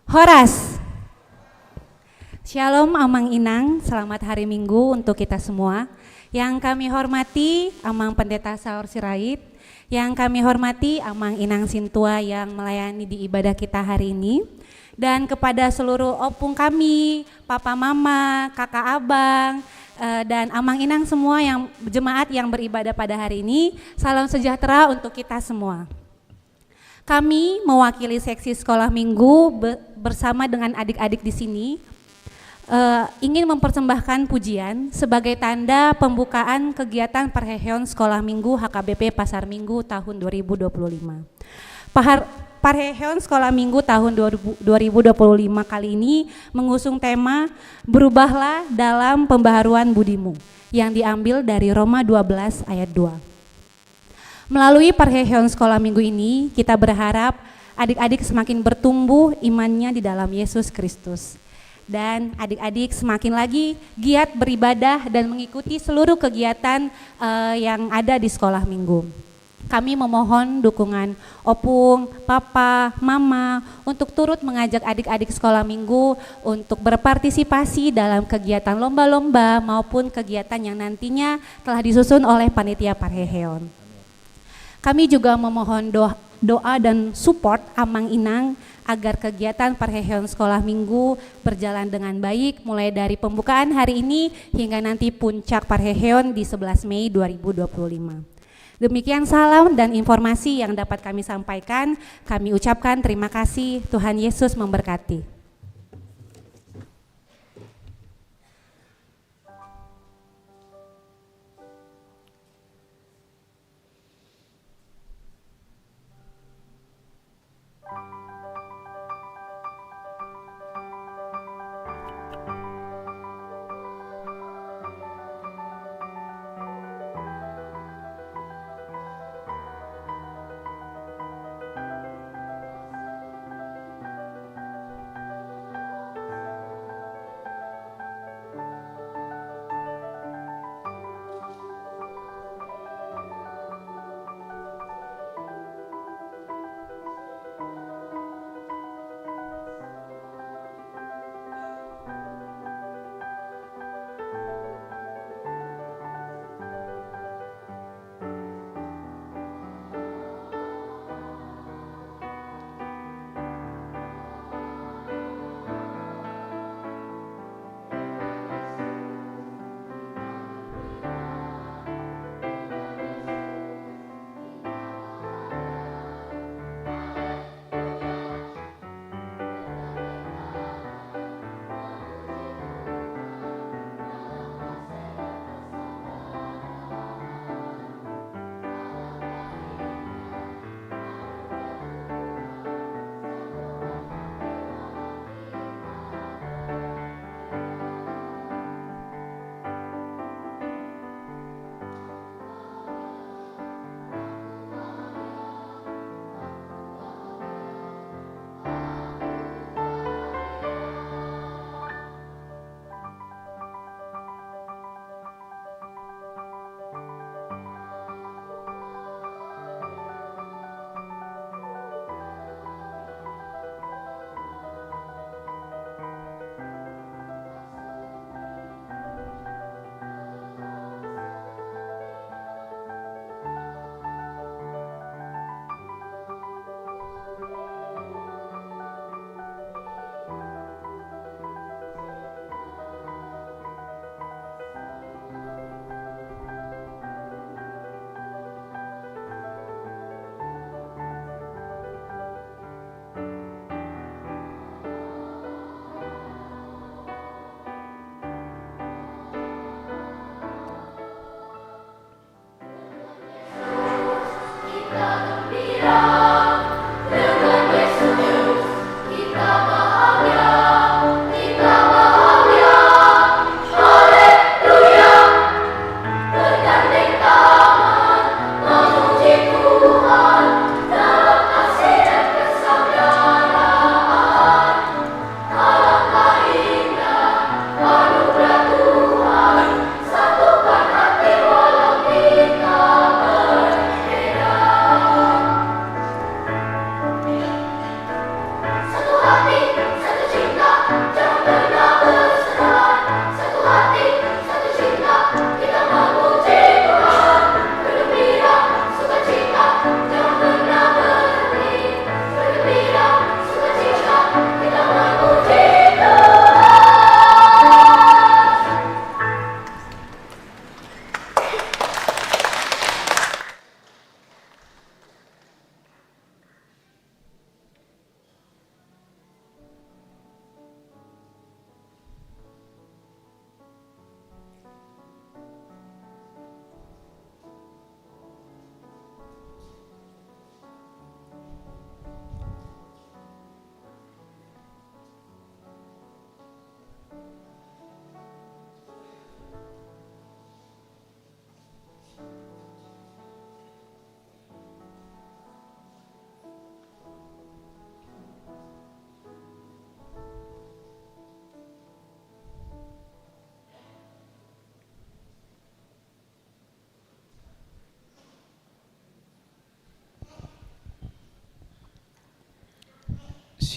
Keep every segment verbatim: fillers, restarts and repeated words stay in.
Horas. Shalom Amang Inang, selamat hari Minggu untuk kita semua. Yang kami hormati Amang Pendeta Saur Sirait, yang kami hormati Amang Inang Sintua yang melayani di ibadah kita hari ini, dan kepada seluruh opung kami, papa mama, kakak abang, eh, dan Amang Inang semua yang jemaat yang beribadah pada hari ini, salam sejahtera untuk kita semua. Kami mewakili seksi sekolah minggu be-, bersama dengan adik-adik di sini, eh, ingin mempersembahkan pujian sebagai tanda pembukaan kegiatan parheheon sekolah minggu H K B P Pasar Minggu tahun dua ribu dua puluh lima. Pahar-, parheheon sekolah minggu tahun dua ribu, dua ribu dua puluh lima kali ini mengusung tema Berubahlah dalam Pembaharuan Budimu, yang diambil dari Roma dua belas ayat dua. Melalui parheheon sekolah minggu ini, kita berharap adik-adik semakin bertumbuh imannya di dalam Yesus Kristus. Dan adik-adik semakin lagi giat beribadah dan mengikuti seluruh kegiatan, eh, yang ada di sekolah minggu. Kami memohon dukungan opung, papa, mama untuk turut mengajak adik-adik sekolah minggu untuk berpartisipasi dalam kegiatan lomba-lomba maupun kegiatan yang nantinya telah disusun oleh panitia parheheon. Kami juga memohon do-, doa dan support Amang Inang agar kegiatan parheheon sekolah minggu berjalan dengan baik, mulai dari pembukaan hari ini hingga nanti puncak parheheon di sebelas Mei dua ribu dua puluh lima. Demikian salam dan informasi yang dapat kami sampaikan. Kami ucapkan terima kasih. Tuhan Yesus memberkati.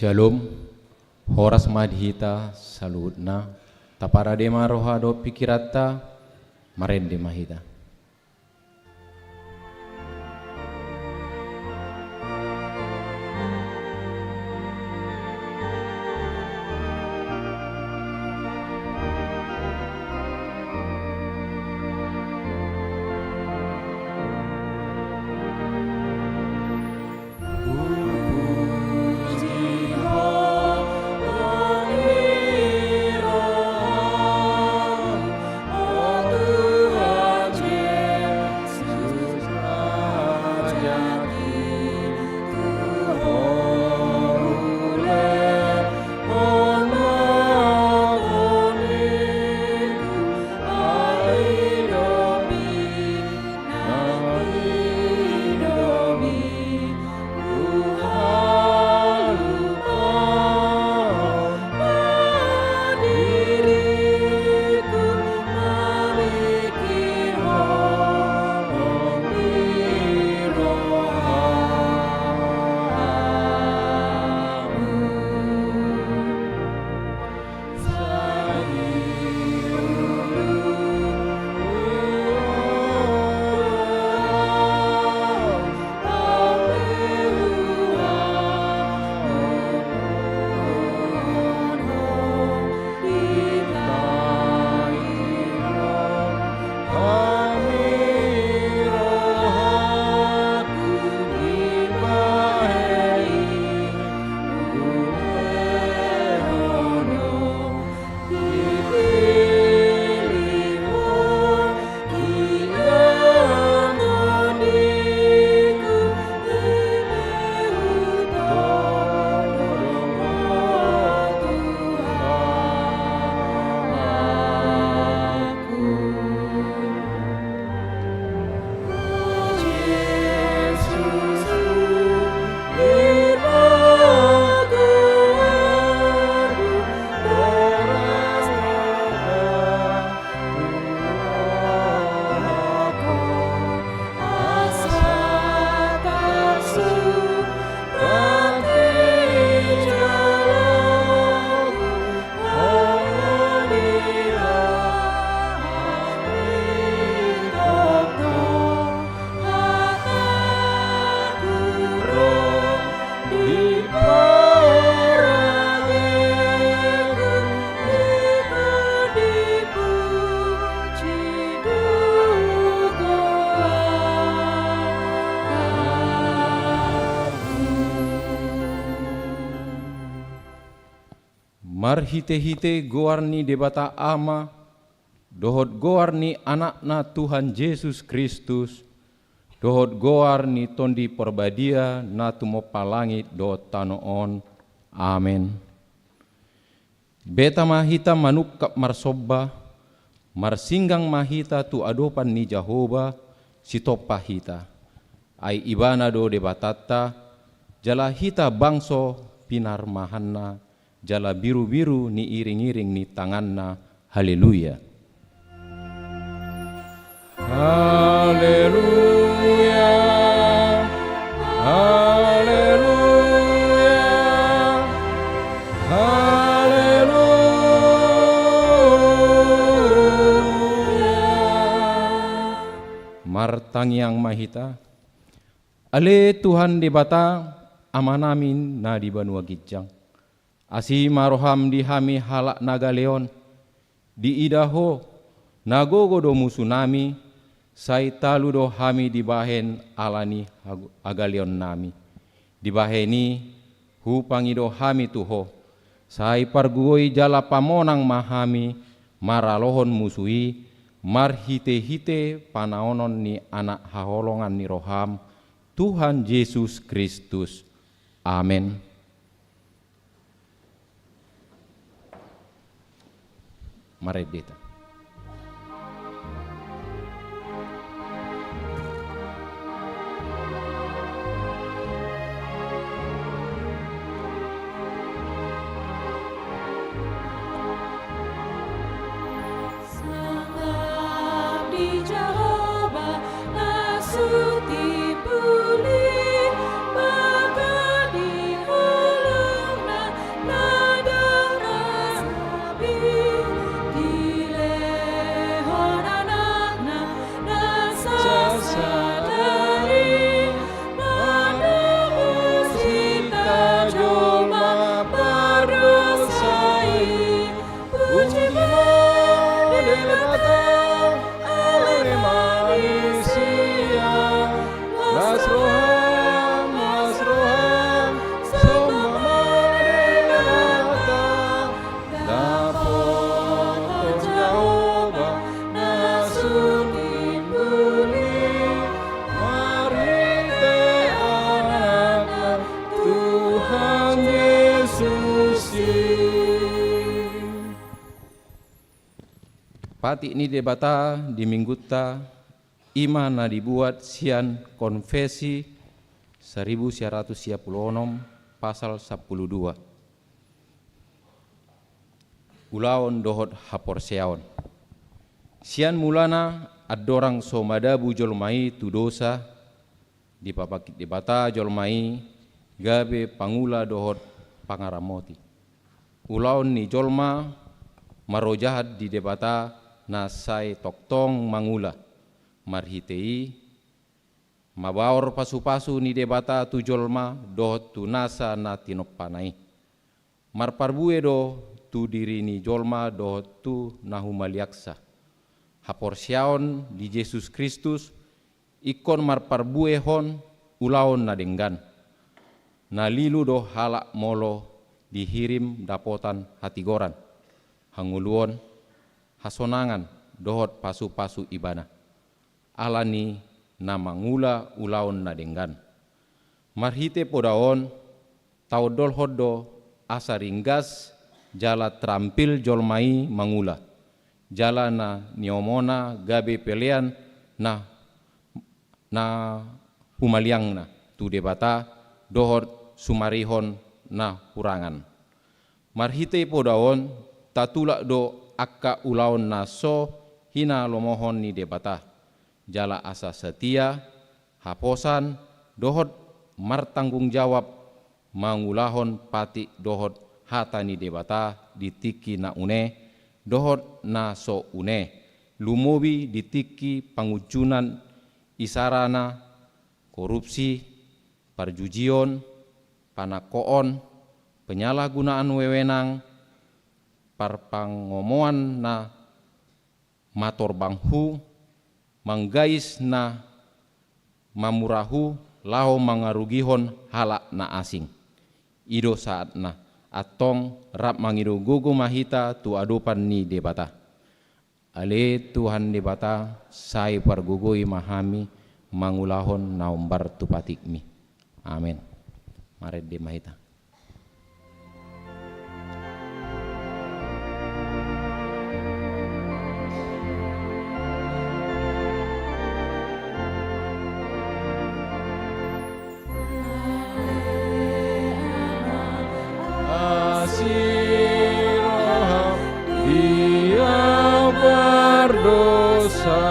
Syalom. Horas ma di hita saluhutna. Taparade ma roha dohot pikiranta. Marende ma hita. Marhitehite goar ni Debata Ama, dohot goar ni Anakna Tuhan Jesus Kristus, dohot goar ni Tondi Parbadia na tumompa langit dohot tano on. Amen. Beta ma hita manungkap marsomba, marsinggang ma hita tu adopan ni Jahowa, sitompa hita. Ai Ibana do Debatanta, jala hita bangso pinarmahanna, jala birubiru ni iringiring ni tanganna. Haleluya. Haleluya. Haleluya. Haleluya. Martangiang ma hita. Ale Tuhan Debata, Amanami na di banua ginjang. Asi ma roham di hami halak na gale on, diida Ho, na gogo do musunami, sai talu do hami dibahen ala ni hag-, hagaleonnami. Dibahen i, hupangido hami tu Ho, sai pargogoi jala pamonang ma hami maralohon musu i, marhitehite panaonon ni Anak haholongan ni roham, Tuhan Jesus Kristus. Amen. Marende hita. Sangap di Jahowa na suti puli, maka di holongna Patik ni Debata di Minggunta i ma na dibuat sian Konfesi seribu sia ratus sia pulu onom, pasal sampulu dua. Ulaon dohot haporseaon. Sian mulana andorang so madabu jolma i tu dosa, dipabangkit Debata jolma i gabe pangula dohot pangaramoti. Ulaon ni jolma marojahan di Debata na sai tongtong mangula. Marhite i mabaor pasupasu ni Debata tu jolma dohot tu nasa na tinompana i. Marparbue do tu diri ni jolma dohot tu na humaliangsa. Haporseaon di Jesus Kristus ingkon marparbuehon ulaon na denggan. Na lilu do halak molo dihirim dapotan hatigoran, hangoluon, hasonangan, dohot pasupasu ibana. Ala ni na mangula ulaon na denggan. Marhite poda on, taondolhon do asa ringgas jala trampil jolma i mangula, jala na niomona gabe pelean na, na humaliangna tu Debata dohot sumarihon na hurangan. Marhite poda on, tatulak do angka ulaon na so hinalomohon ni Debata, jala asa satia, haposan, dohot martanggung jawab mangulahon patik dohot hata ni Debata di tingki na une dohot na so une, lumobi di tingki pangunjunan, isarana korupsi, parjujion, panangkoon, penyalahgunaan wewenang, parpangomoan na matorbanghu, manggais na mamurahu laho mangarugihon halak na asing. I do saatna, antong rap mangido gogo ma hita tu adopan ni Debata. Ale Tuhan Debata, sai pargogoi ma hami mangulahon na hombar tu patikmi. Amen. Marende ma hita. Asi roham, dia berdosa.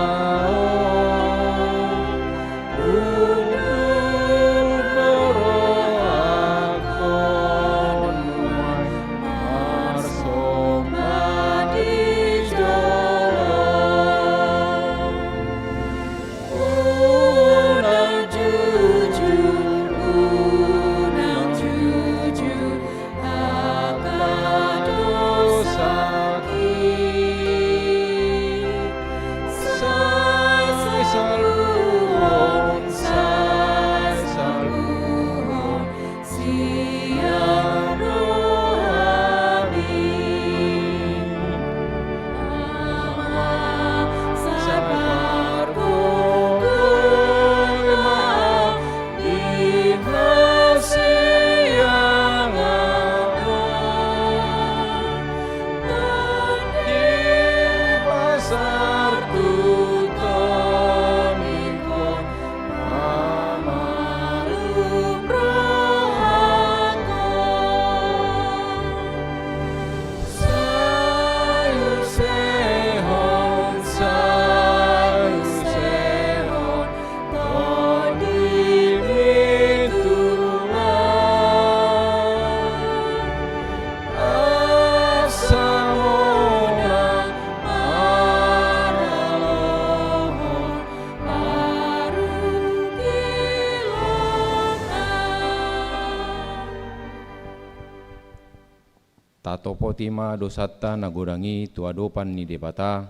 Tatopoti ma dosanta na godang i tu adopan ni Debata,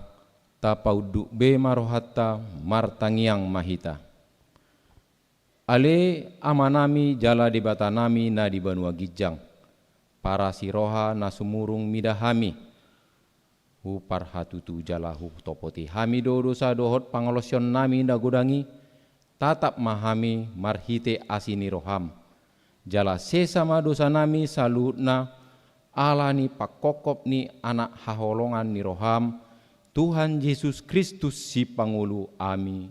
tapaunduk be ma rohanta, martangiang ma hita. Ale Amanami jala Debatanami na di banua ginjang, parasi roha na sumurung mida hami, huparhatutu jala hutopoti hami do dosa dohot pangalaosionnami na godang i, tatap ma hami marhite asi ni roham. Jala sesa ma dosanami saluhutna, ala ni pangkophop ni anak haholongan ni roham, Tuhan Jesus Kristus sipangolu ami.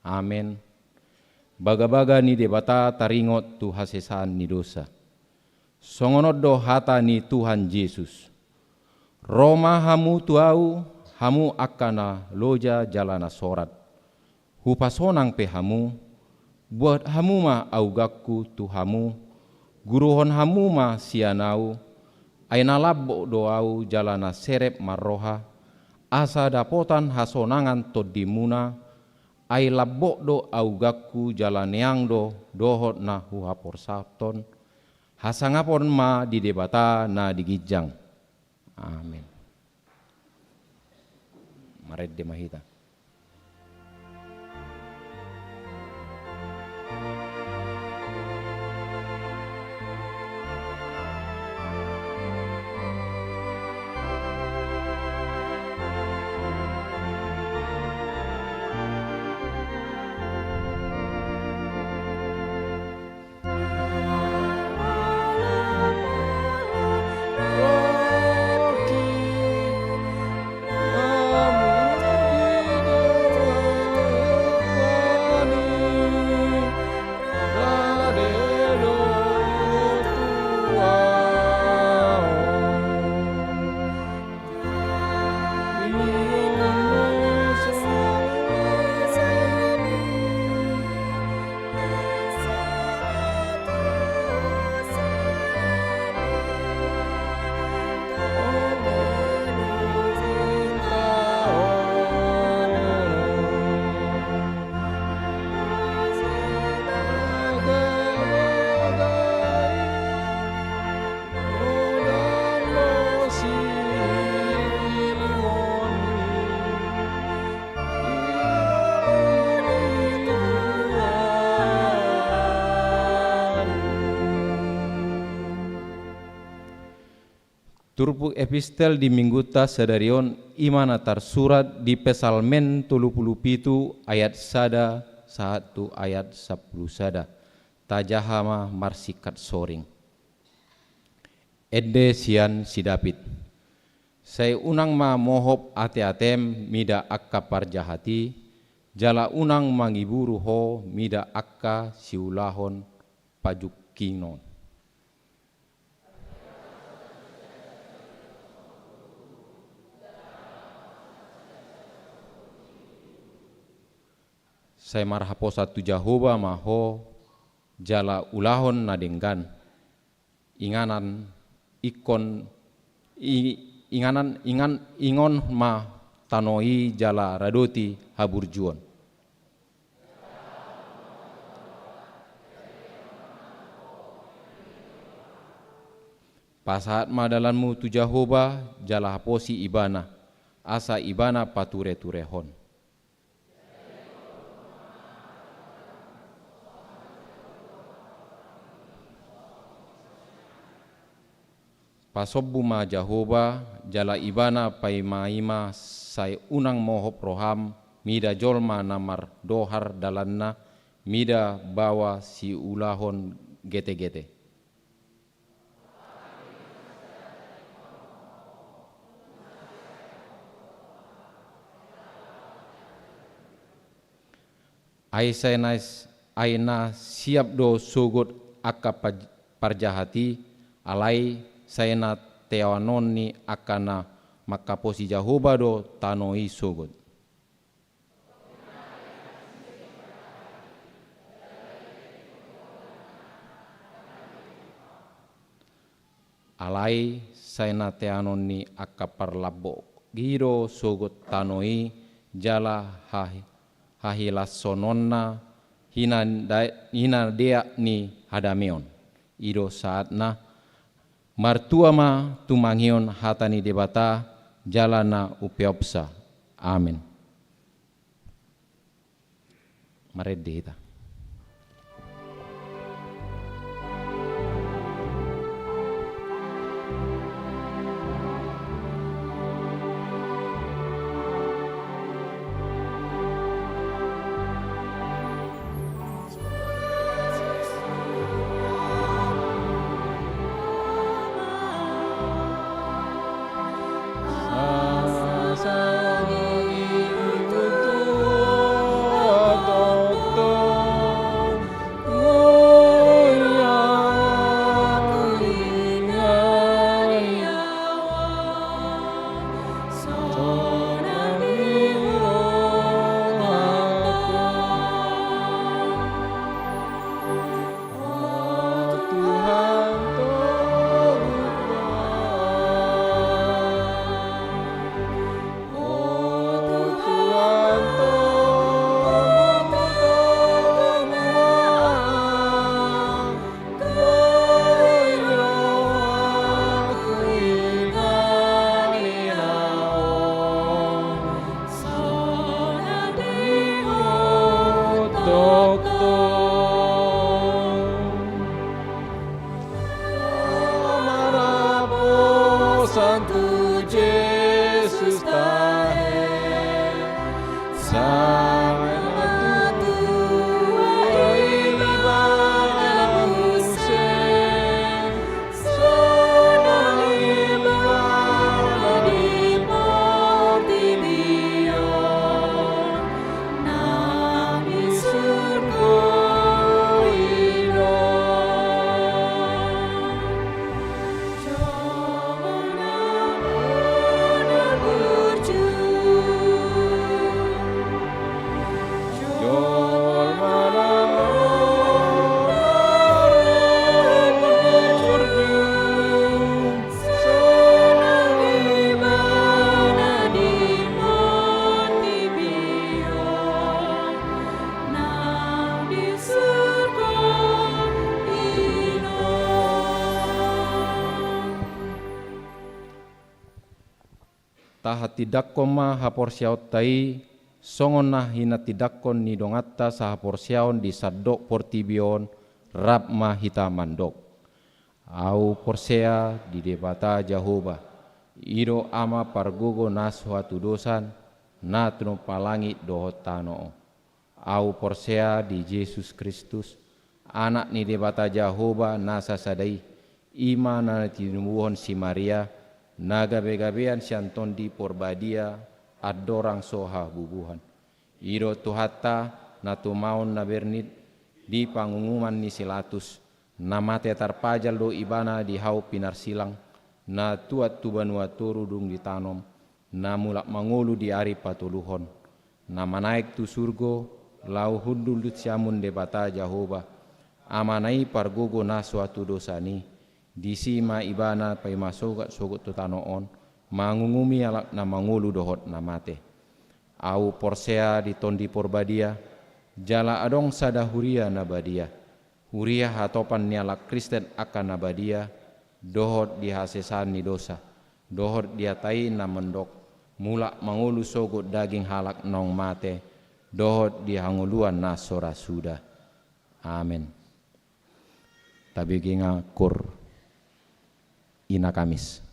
Amen. Bagabaga ni Debata taringot tu hasesaan ni dosa. Songon on do hata ni Tuhan Jesus: Ro ma hamu tu Ahu, hamu angka na loja jala na sorat. Hupasonang pe hamu, buat hamu ma auganku tu hamu, guruhon hamu ma sian Ahu, ai na lambok do Ahu jala na serep marroha, asa dapotan hasonangan tondimuna, ai lambok do auganku jala neang do dohot na huhaporsathon. Hasangapon ma di Debata na di ginjang. Amen. Marende ma hita. Turpuk epistel di minggunta sadari on i ma na tarsurat di Psalmen tolu pulu pitu ayat sada sahat tu ayat sampulu sada. Tajaha ma marsingkat soring. Ende sian si David. Sai unang ma mohop ateatem mida angka parjahat i, jala unang mangiburu ho mida angka siulahon pajungkingon. Sai marhaposan tu Jahowa ma ho, jala ulahon na denggan. Inganan ingkon, i-, inganan ingan ingon ma tano i jala radoti haburjuon. Pasahat ma dalanmu tu Jahowa, jala haposi Ibana, asa Ibana patureturehon. Pasombu ma Jahowa, jala Ibana paimaima, sai unang mohop roham mida jolma na mardohar dalanna, mida baoa siulahon getegete. Ai sai na, ai na siap do sogot angka paj-, parjahat i, alai sai na teanon ni angka na mangkaposi Jahowa do tano i sogot. Alai sai na teanon ni angka parlambok i do sogot tano i, jala hahi-, hahilashononna hinanda-, hinadeak ni hadameon. I do saatna. Martua ma tumangihon hata ni Debata jala na umpeopsa. Amen. Marende hita. Tu Jesus tahe, sanga ma tu Ibana muse, sonang Ibana di portibi on, nang di surgo i do. Tahatindangkon ma haporseaonta i, songon na hinatindangkon ni donganta sahaporseaon di sandok portibi on rap ma hita mandok. Ahu porsea di Debata Jahowa, i do Ama pargogo na so hatudosan, na tinompa langit dohot tano on. Ahu porsea di Jesus Kristus, Anak ni Debata Jahowa na sasada i, i ma na tinubuhon si Maria, na gabegabean sian Tondi Porbadia, andorang so habubuhan. I do Tuhanta, na tumaon na bernit di pangunguman ni si Latus, na mate tarpajal do Ibana di hau pinarsilang, na tuat tu banua toru dung ditanom, na mulak mangolu di ari patoluhon, na manaek tu surgo, laho hundul tu siamun Debata Jahowa, Amana i pargogo na so hatudosan i, disi ma Ibana paima sogot-sogot tu tano on, mangungumi halak na mangolu dohot na mate. Ahu porsea di Tondi Porbadia, jala adong sada huria na badia, huria hatopan ni halak Kristen angka na badia, dohot di hasesaan ni dosa, dohot di hata i na mandok, mulak mangolu sogot daging halak naung mate, dohot di hangoluan na so ra suda. Amen. Tabege ma Koor Ina Kamis.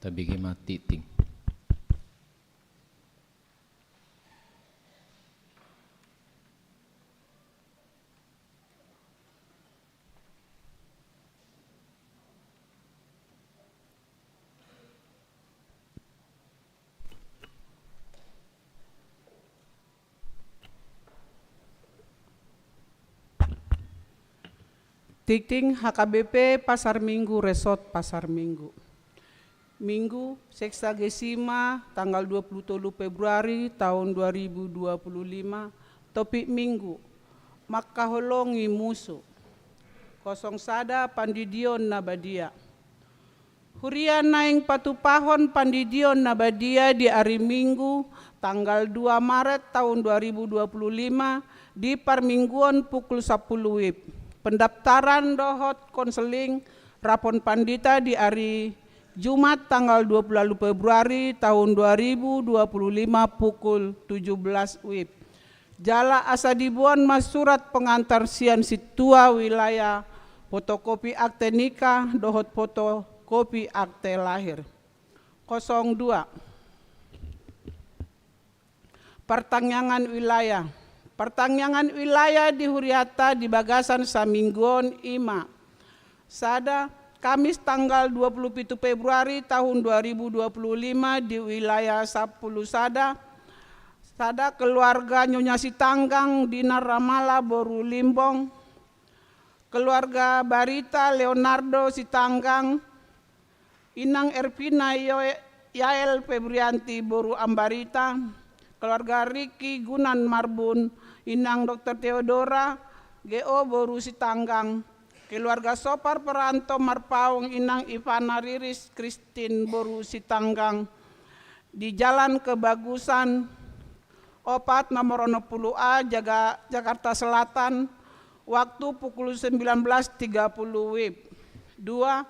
Tabege ma tingting. Tingting H K B P Pasar Minggu, Resort Pasar Minggu. Minggu, Sexagesima, tanggal dua puluh tolu Februari tahun dua ribu dua puluh lima, topik Minggu, mangkaholongi musu. Kosong sada, Pandidion na badia. Huria naeng patupahon pandidion na badia di ari Minggu, tanggal dua Maret tahun dua ribu dua puluh lima, di parmingguon pukul sampulu WIB. Pendaftaran dohot konseling rapon pandita di ari Jumat tanggal dua puluh Februari tahun dua ribu dua puluh lima pukul tujuh belas WIB. Jala asa diboan ma surat pengantar sian sintua wilayah, fotokopi akte nikah dohot fotokopi akte lahir. Kosong dua. Partangiangan wilayah. Partangiangan wilayah di huriata di bagasan saminggu on i ma: sada, Kamis tanggal dua puluh pitu Februari tahun dua ribu dua puluh lima di wilayah sampulu sada, sada, keluarga Nyonya Sitanggang, Dina Ramala boru Limbong, keluarga Barita Leonardo Sitanggang, Inang Ervina Yo-, Yael Febrianti boru Ambarita, keluarga Riki Gunan Marbun, Inang Doktor Theodora G O boru Sitanggang, keluarga Sopar Peranto Marpaung, Inang Ivana Riris Kristin boru Sitanggang, di Jalan Kebagusan opat, nomor onom pulu A, Jaga-, Jakarta Selatan, waktu pukul sembilan belas tiga puluh WIB. Dua,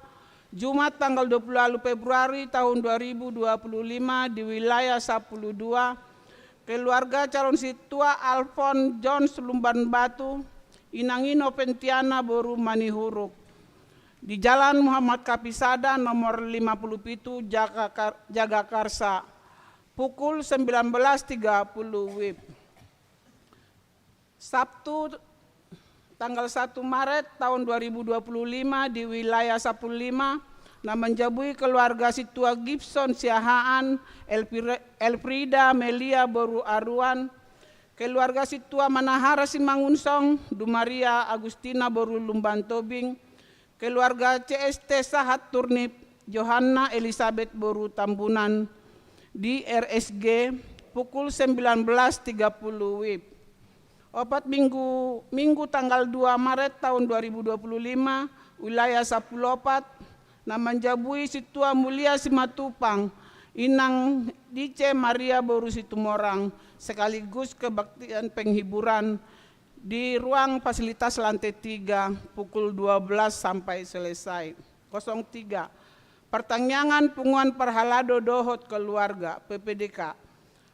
Jumat tanggal dua puluh lalu Februari tahun dua ribu dua puluh lima di wilayah sampulu dua, keluarga calon sintua Alfon Jones Lumban Batu, Inang Ino Pentiana boru Manihuruk, di Jalan Muhammad Kapisada nomor lima puluh pitu, Jaga-, Jagakarsa, pukul sembilan belas tiga puluh WIB. Sabtu, tanggal satu Maret tahun dua ribu dua puluh lima di wilayah sampulu lima, na manjabui keluarga sintua Gibson Siahaan, Elpire-, Elfrida Melia boru Aruan, keluarga sintua Manahara Simangunsong, Dumaria Agustina boru Lumban Tobing, keluarga C S T Sahat Turnip, Johanna Elisabeth boru Tambunan, di R S G pukul sembilan belas tiga puluh WIB. Opat, Minggu, Minggu tanggal dua Maret tahun dua ribu dua puluh lima, wilayah sampulu opat, na manjabui sintua Mulia Simatupang, Inang Dice Maria boru Situmorang, sekaligus kebaktian penghiburan di ruang fasilitas lantai tiga pukul dua belas sampai selesai. Kosong tiga. Partangiangan Punguan Parhalado dohot Keluarga, P P D K.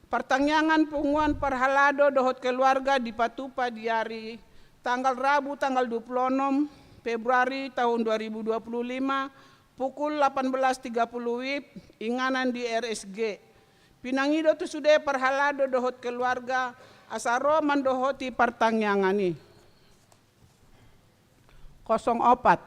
Partangiangan Punguan Parhalado dohot Keluarga dipatupa di ari tanggal Rabu tanggal dua puluh onom Februari tahun dua ribu dua puluh lima, pukul lapan belas tiga puluh WIB, inganan di R S G. Pinangido tu sude parhalado dohot keluarga asa ro mandohoti partangiangan i. Kosong opat.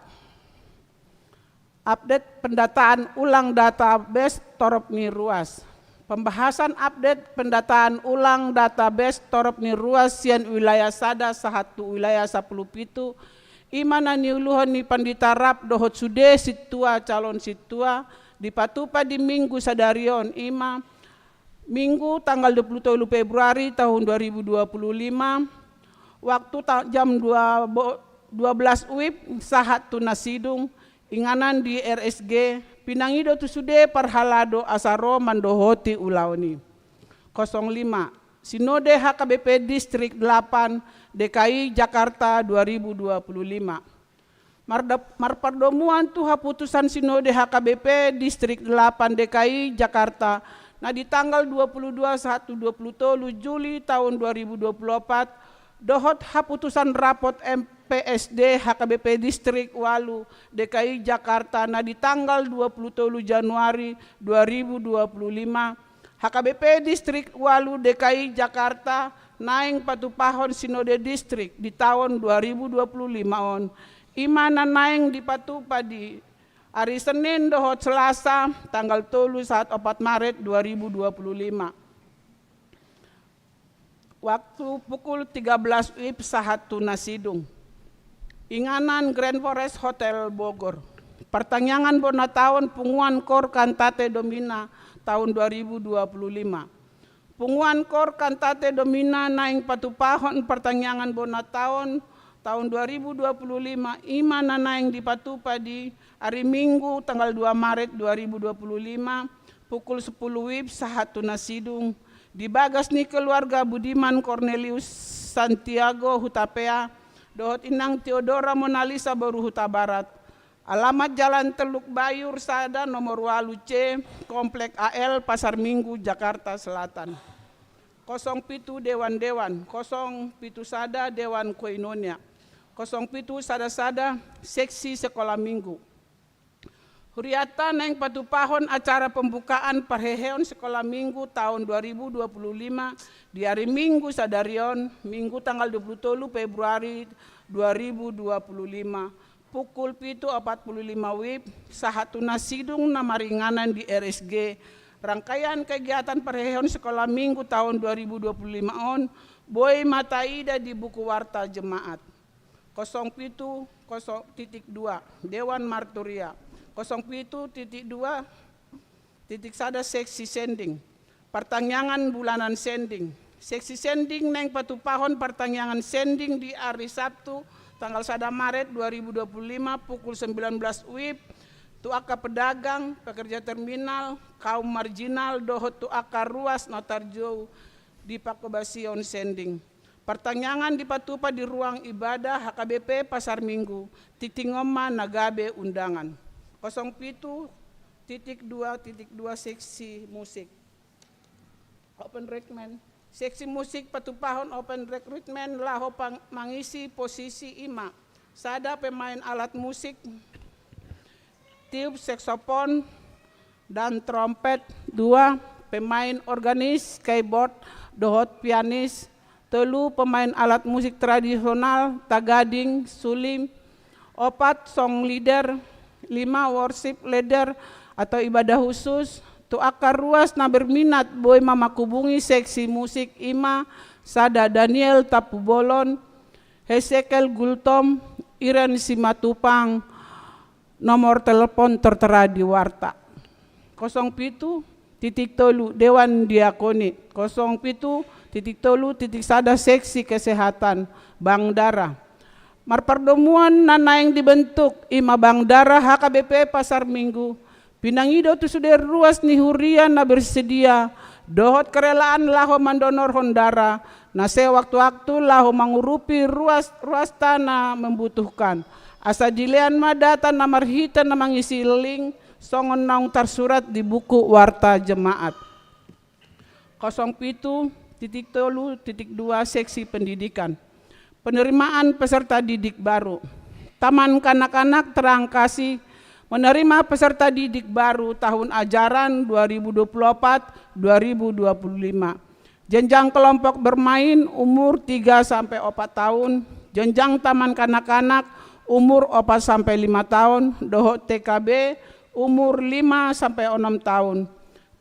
Update pendataan ulang database torop ni ruas. Pembahasan update pendataan ulang database torop ni ruas sian wilayah sada sahat tu wilayah sampulu pitu, i ma na niuluhon ni pandita rap dohot sude sintua calon sintua, dipatupa di Minggu sadari on, i ma Minggu tanggal dua puluh tolu Februari tahun dua ribu dua puluh lima, waktu ta-, jam dua bo-, dua belas WIB sahat tu na sidung, inganan di R S G, pinangido tu sude parhalado asa ro mandohoti ulaon i. Kosong lima. Sinode H K B P Distrik delapan D K I Jakarta dua ribu dua puluh lima. Marda-, marpardomuan tu haputusan Sinode H K B P Distrik delapan D K I Jakarta, na di tanggal dua puluh dua sahat tu dua puluh tolu Juli tahun dua ribu dua puluh opat, Dohot haputusan rapot M P S D H K B P Distrik ualu D K I Jakarta na di tanggal dua puluh tolu Januari dua ribu dua puluh lima, H K B P Distrik ualu D K I Jakarta naeng patupahon Sinode Distrik di taon dua ribu dua puluh lima on, i ma na naeng dipatupa di ari Senin dohot Selasa tanggal tolu sahat opat Maret dua ribu dua puluh lima. Waktu pukul tiga belas W I B sahat tu na sidung. Inganan Grand Forest Hotel Bogor. Partangiangan bona taon Punguan Koor Cantate Domina taon dua ribu dua puluh lima. Punguan Koor Cantate Domina naeng patupahon partangiangan bona taon, taon dua ribu dua puluh lima, i ma na naeng dipatupa di ari Minggu tanggal dua Maret dua ribu dua puluh lima, pukul sepuluh W I B sahat tu na sidung, di bagas ni keluarga Budiman Cornelius Santiago Hutapea, dohot Inang Theodora Monalisa boru Hutabarat. Alamat Jalan Teluk Bayur sada nomor ualu C, Komplek A L, Pasar Minggu, Jakarta Selatan. Kosong pitu Dewan-dewan, kosong pitu sada Dewan Koinonia, kosong pitu sada sada Seksi Sekolah Minggu. Hurianta naeng patupahon acara pembukaan parheheon Sekolah Minggu taon dua ribu dua puluh lima di ari Minggu sadari on, Minggu tanggal dua puluh tolu Februari dua ribu dua puluh lima, pukul pitu opat puluh lima W I B, sahat tu na sidung na maringanan di R S G. Rangkaian kegiatan parheheon Sekolah Minggu taon dua ribu dua puluh lima on boi ma taida di buku warta jemaat. Kosong pitu, kosong, titik dua, Dewan Marturia. Kosong pitu, titik dua, titik sada, Seksi Sending. Partangiangan bulanan Sending. Seksi Sending naeng patupahon partangiangan Sending di ari Sabtu, tanggal sada Maret dua ribu dua puluh lima, pukul sembilan belas W I B, tu angka pedagang, pekerja terminal, kaum marginal, dohot tu angka ruas na tarjou di panghobasion Sending. Partangiangan dipatupa di ruang ibadah H K B P Pasar Minggu, tingting on ma na gabe undangan. Kosong pitu, titik dua, titik dua, Seksi Musik. Open recruitment. Seksi Musik patupahon open recruitment laho pang-, mangisi posisi i ma: sada, pemain alat musik, tiup, saksofon, dan trompet; dua, pemain organis, keyboard, dohot pianis; tolu, pemain alat musik tradisional, tagading, suling; opat, song leader; lima, worship leader atau ibadah khusus. Tu angka ruas na berminat boi ma manghubungi Seksi Musik i ma: sada, Daniel Tampubolon, Hesekiel Gultom, Iren Simatupang, nomor telepon tertera di warta. Kosong pitu titik tolu, Dewan Diakoni. Kosong pitu titik tolu titik sada, Seksi Kesehatan, Bank Dara. Marpardomuan na naeng dibentuk i ma Bank Dara H K B P Pasar Minggu, pinangido tu sude ruas ni huria na bersedia dohot kerelaan laho mandonorhon dara na sewaktu-waktu laho mangurupi ruas-ruasta na membutuhkan. Asa dilean ma data na marhite na mangisi link songon naung tarsurat di buku warta jemaat. Kosong pitu titik tolu titik dua, Seksi Pendidikan. Penerimaan peserta didik baru. Taman Kanak-kanak Terang Kasih menerima peserta didik baru tahun ajaran dua ribu dua puluh empat dua ribu dua puluh lima. Jenjang kelompok bermain umur tiga sampai opat tahun, jenjang taman kanak-kanak umur opat sampai lima tahun, dohot T K B umur lima sampai onom tahun.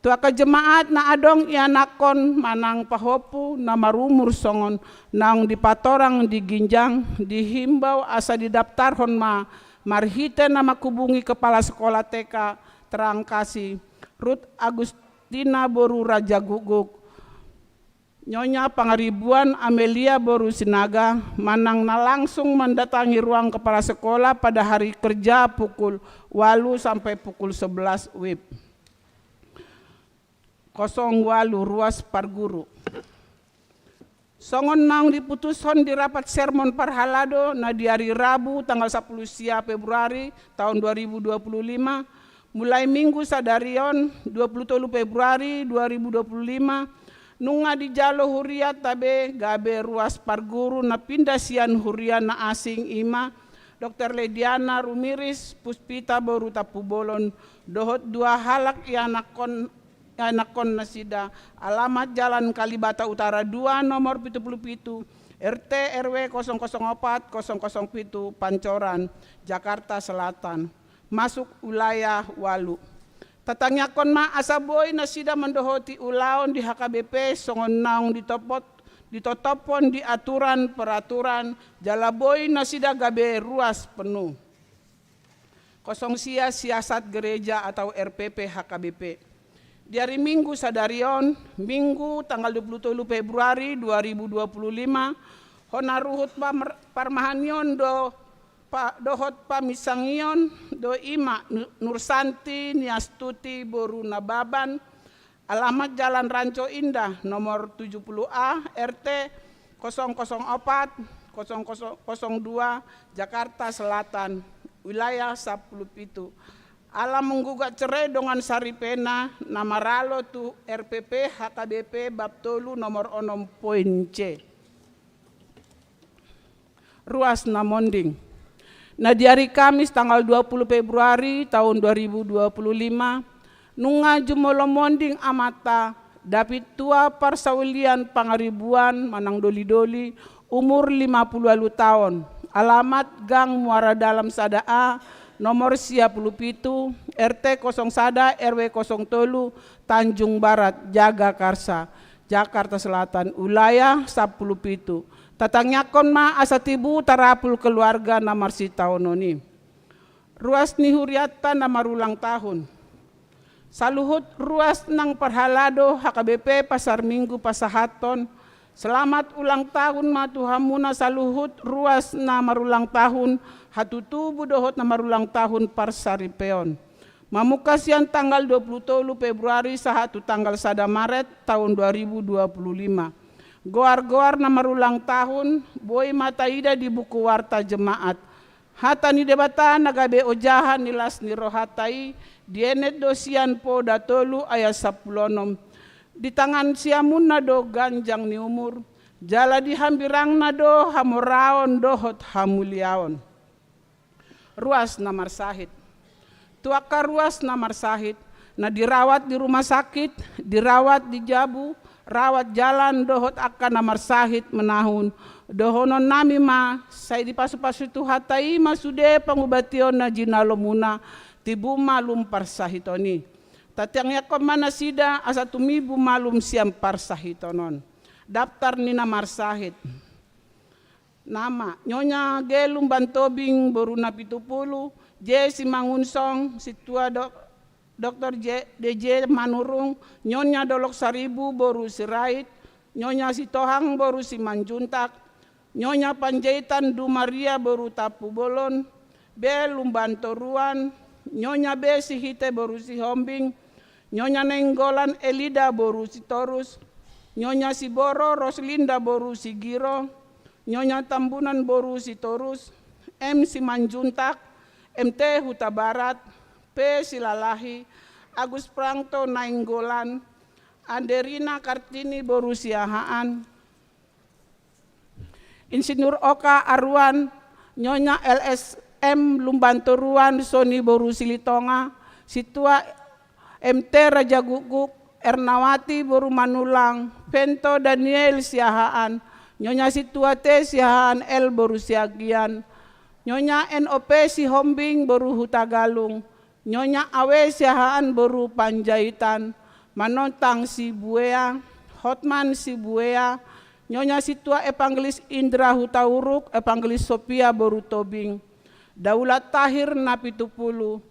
Tu angka jemaat na adong ianakhon manang pahompu na marumur songon naung dipatorang di ginjang, dihimbau asa didaptarhon ma marhite na manghubungi Kepala Sekolah T K Terang Kasih, Ruth Agustina boru Rajagukguk, Nyonya Pangaribuan Amelia boru Sinaga, manang na langsung mendatangi ruang kepala sekolah pada hari kerja pukul walu sampai pukul sebelas W I B. Kosong walu, ruas parguru. Songon naung diputushon di rapat sermon parhalado na di ari Rabu tanggal sapuluh sia Februari taon dua ribu dua puluh lima, mulai Minggu sadari on, dua puluh tolu Februari dua ribu dua puluh lima, Nunga dijalo hurianta be gabe ruas parguru na pinda sian huria na asing, i ma Doktor Lediana Rumiris Puspita boru Tampubolon, dohot dua halak ianakhon, ianakhon nasida, alamat Jalan Kalibata Utara dua, nomor pitu pulu pitu, R T R W kosong kosong opat kosong kosong pitu, Pancoran, Jakarta Selatan, masuk wilayah walu. Tatangiangkon ma asa boi nasida mandohoti ulaon di H K B P songon naung ditopot, ditotophon di aturan peraturan, jala boi nasida gabe ruas penuh. Kosong sia, siasat gereja atau R P P H K B P. Di ari Minggu sadari on, Minggu tanggal dua puluh tolu Februari dua ribu dua puluh lima, hona ruhut pamr-, parmahanion do pa-, dohot paminsangion do, i ma Nu-, Nursanti Niastuti boru Nababan, alamat Jalan Ranco Indah, nomor tujuh puluh A, R T kosong kosong opat kosong kosong dua, Jakarta Selatan, wilayah sapuluh pitu. Ala menggugat cerai dongan saripena na maralo tu R P P H K B P bab tolu nomor onom poin C. Ruas na monding. Na di ari Kamis tanggal dua puluh Februari tahun dua ribu dua puluh lima, nunga jumolo monding amanta, David Tua Parsaulian Pangaribuan manang Doli-doli, umur lima puluh ualu taon, alamat Gang Muara Dalam sada A, nomor sia puluh pitu, R T kosong sada, R W kosong tolu, Tanjung Barat, Jagakarsa, Jakarta Selatan, wilayah sapuluh pitu. Tatangiangkon ma asa tibu tarapul keluarga na marsitaonon i. Ruas ni hurianta na marulang tahun. Saluhut ruas nang parhalado H K B P Pasar Minggu pasahathon, selamat ulang tahun ma tu hamuna saluhut ruas na marulang tahun hatutubu dohot na marulang tahun parsaripeon. Mamungka sian tanggal dua puluh tolu Februari sahat tu tanggal sada Maret tahun dua ribu dua puluh lima. Goar-goar na marulang tahun boi ma taida di buku warta jemaat. Hata ni Debata na gabe ojahan ni las ni rohanta i, dienet do sian Poda tolu ayat sampulu onom. Di tangan siamunna do ganjang ni umur, jala di hambirangna do hamoraon dohot hamuliaon. Ruas na marsahit. Tu angka ruas na marsahit, na dirawat di rumah sakit, dirawat di jabu, rawat jalan dohot angka na marsahit manahun, dohononnami ma, sai dipasu-pasu Tuhanta i ma sude pangubation na jinalomuna, tibu malum parsahiton i. Tatangiangkon ma nasida asa tumibu malum sian parsahiton on. Daftar ni na marsahit. Nama, Nyonya G Lumban Tobing boru Napitupulu, J Simangunsong, Sintua Dok-, Doktor J-, D J Manurung, Nyonya Dolok Saribu boru Sirait, Nyonya Sitohang boru Simanjuntak, Nyonya Panjaitan Dumaria boru Tampubolon, B Lumban Toruan, Nyonya B Sihite boru Sihombing, Nyonya Nainggolan Elida boru Sitorus, Nyonya Siboro Roslinda boru Sigiro, Nyonya Tambunan boru Sitorus, M Simanjuntak, M T Hutabarat, P Silalahi, Agus Prangto Nainggolan, Anderina Kartini boru Siahaan, Insinyur Oka Aruan, Nyonya L S M Lumban Toruan Soni boru Silitonga, Sintua M T Rajagukguk, Ernawati boru Manulang, Vento Daniel Siahaan, Nyonya Sintua T Siahaan L boru Siagian, Nyonya N O P Sihombing boru Hutagalung, Nyonya Awe Siahaan boru Panjaitan, Manontang Sibuea, Hotman Sibuea, Nyonya Sintua Evangelis Indra Hutauruk, Evangelis Sofia boru Tobing, Daulat Tahir Napitupulu,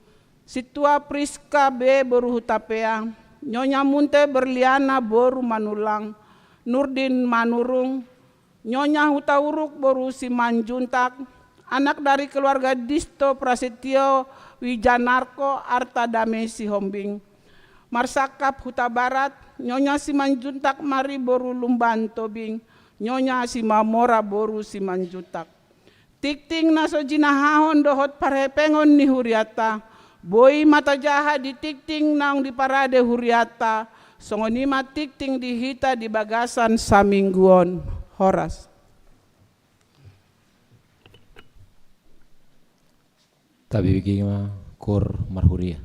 Sintua Priska B boru Hutapea, Nyonya Munte Berliana boru Manulang, Nurdin Manurung, Nyonya Hutauruk boru Simanjuntak, anak dari keluarga Disto Prasetyo Wijanarko Arta Dame Sihombing. Marsangkap Hutabarat, Nyonya Simanjuntak Mari boru Lumban Tobing, Nyonya Simamora boru Simanjuntak. Tingting na so jinahahon dohot parhepengon ni hurianta, boi ma tajaha di tingting naung diparade hurianta, Songon i ma tingting di hita di bagasan saminggu on. Horas. Tabege ma koor marhuria.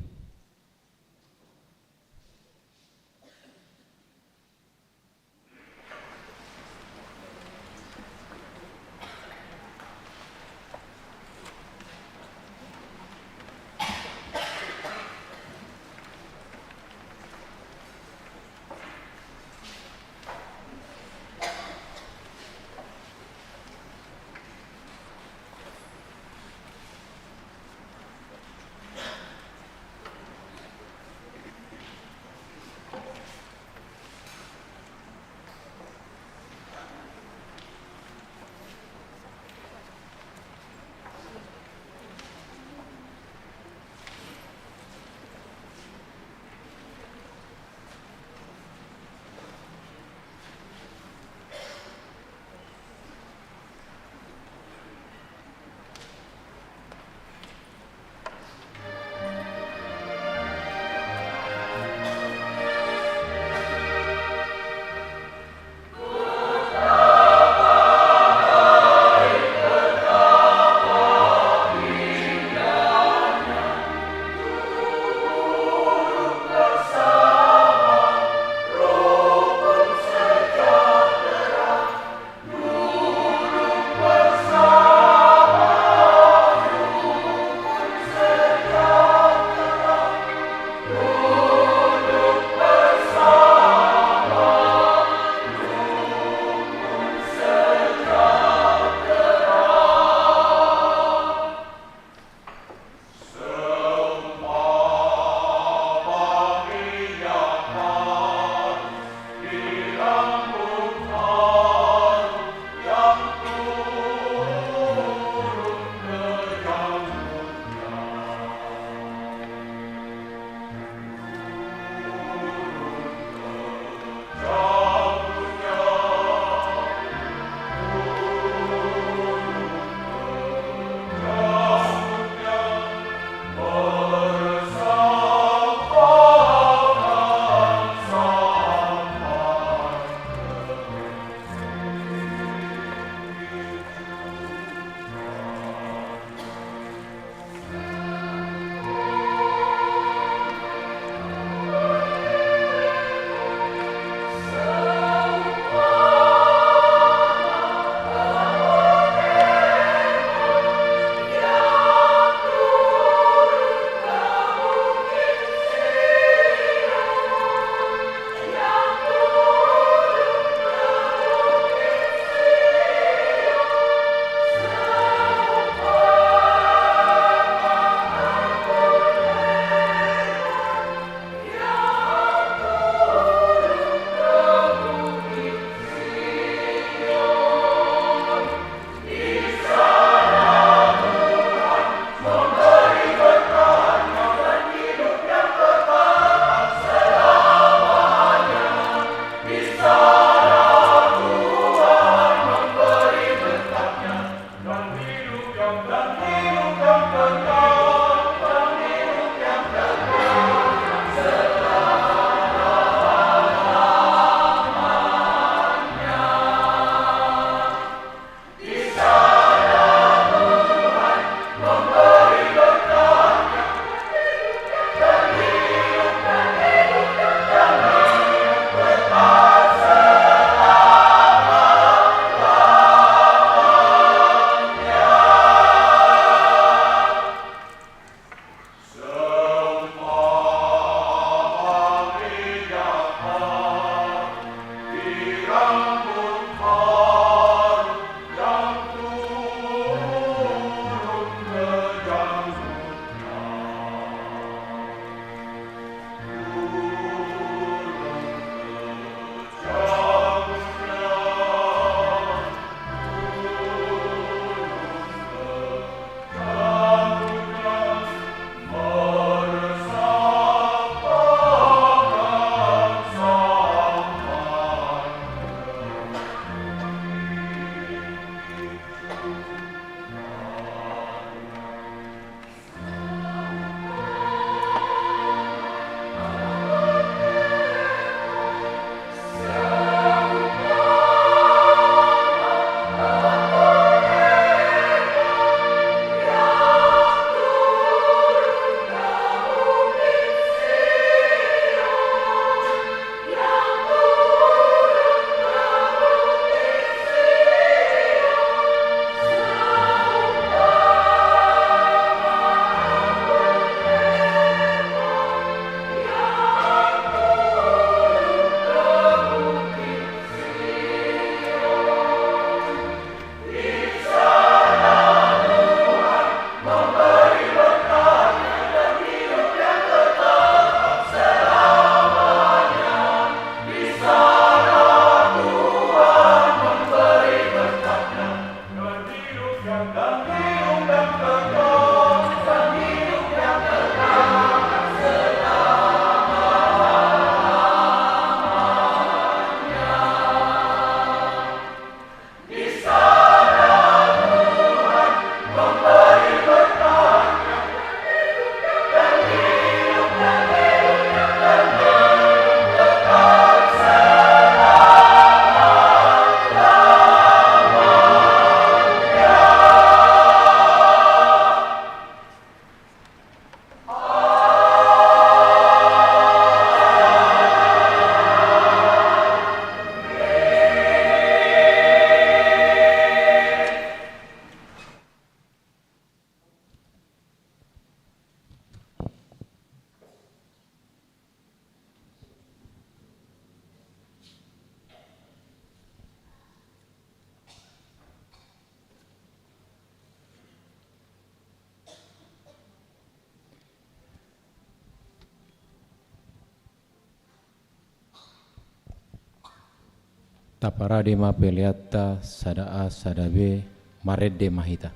Taparade ma peleanta sada A sada B, marende ma hita.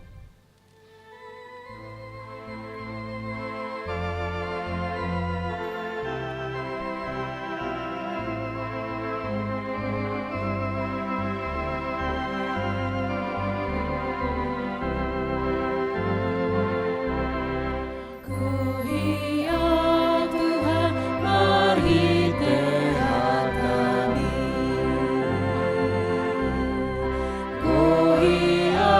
Kuhia Tuhan marhite hataMi. Kuhia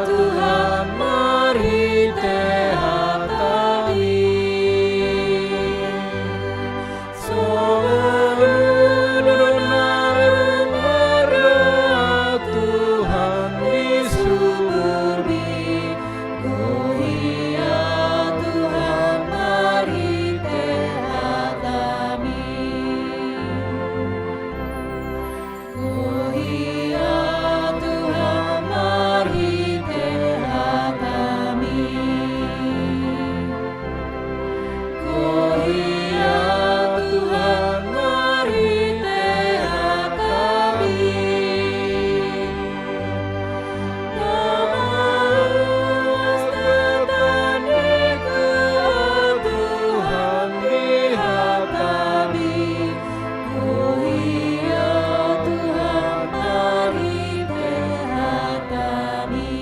Tuhan marhite hataMi. Songon na ro mardoa Tuhan di sumurMi, kuhia Tuhan marhite hataMi. Kuhia Tuhan marhite hataMi. Kuhia Tuhan marhite hataMi. Na malas na tandingku, Tuhan, di hataMi. Kuhia Tuhan marhite hataMi.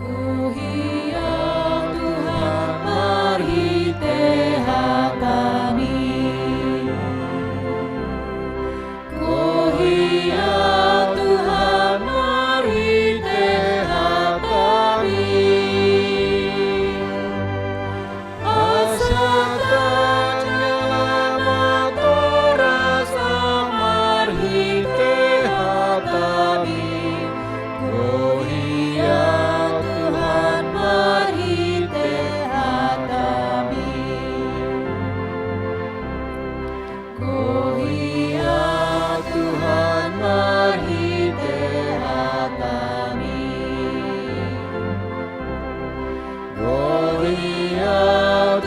Kuhia Tuhan marhite hataMi. Kuhia Tuhan marhite hataMi. Asa tanyalamat horas Am marhite hataMi. Kuhia Tuhan marhite hataMi. Kuhia Tuhan marhite hataMi. Kuhia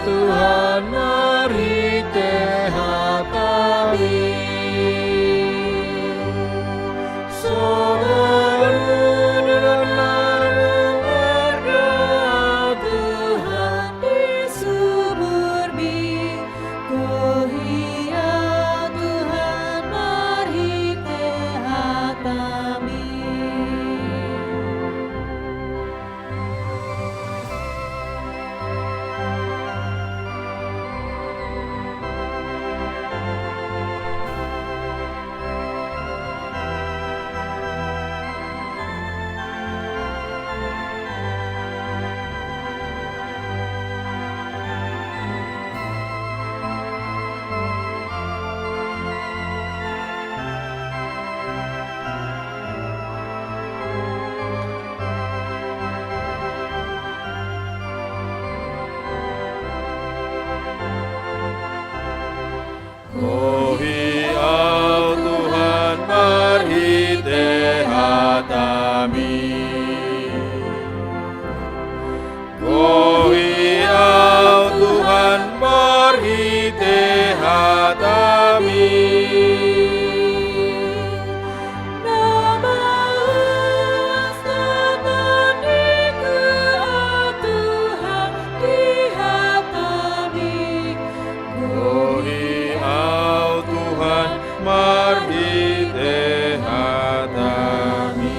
Tuhan marhite hataMi. Songon na ro mardoa Tuhan di sumurMi, kuhia Tuhan marhite hataMi. Kuhia Tuhan marhite hataMi. Kuhia Tuhan marhite hataMi. Na malas na tandingku, Tuhan, di hataMi. Kuhia Tuhan marhite hataMi.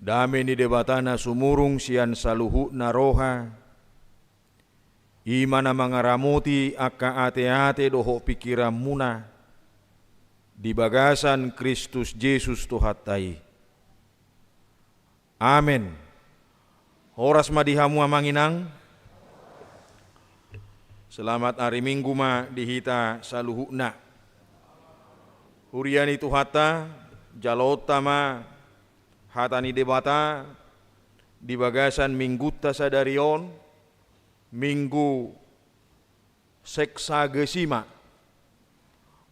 Dame ni Debata na sumurung sian saluhutna roha, I ma na mangaramoti angka ateate dohot pingkiranmuna di bagasan Kristus Jesus Tuhanta i. Amen. Horas ma di hamu amang inang. Selamat ari Minggu ma di hita saluhutna. Huria ni Tuhanta, jaloonta ma hata ni Debata di bagasan Minggunta sadari on, Minggu Sexagesima,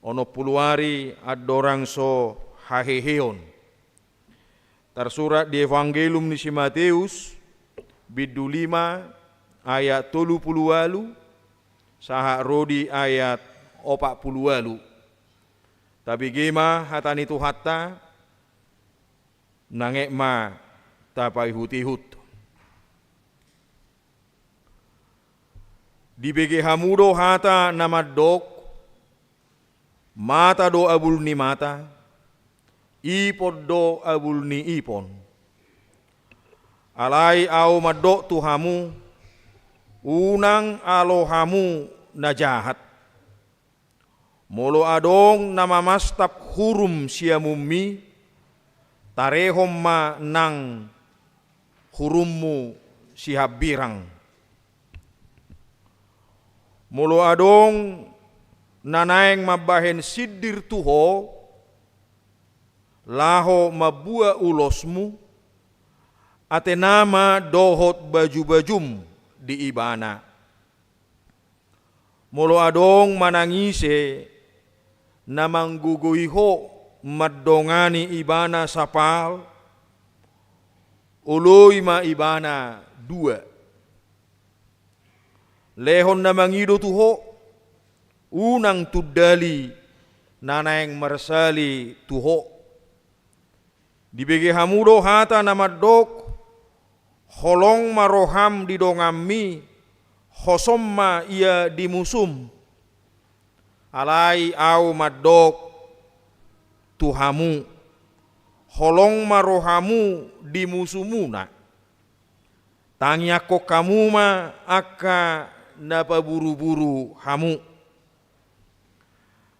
onom pulu ari andorang so haheheon. Tarsurat di Evangelium ni si Mateus, bindu lima, ayat tolu pulu ualu, sahat ro di ayat opat pulu ualu. Tabege ma hata ni Tuhanta, nang aek ma tapaihut-ihut. Dibege hamu do hata na mandok: Mata do abul ni mata, ipon do abul ni ipon. Alai ahu mandok tu hamu, unang alo hamu na jahat. Molo adong na mamastap hurum siamunmi, tarehon ma nang hurummu sihambirang. Molo adong na naeng mambahen sindir tu ho laho mambuat ulosmu, atena ma dohot baju-bajum di ibana. Molo adong manang ise na manggogoi ho mandongani ibana sapal, oloi ma ibana dua. Lehon na mangido tu ho, unang tundali na naeng marsali tu ho. Dibege hamu do hata na mandok: Holong ma roham di donganmi, hosom ma ia di musum. Alai ahu mandok tu hamu, holong ma rohamu di musumuna. Tangiangkon hamu ma angka na paburu-buru hamu.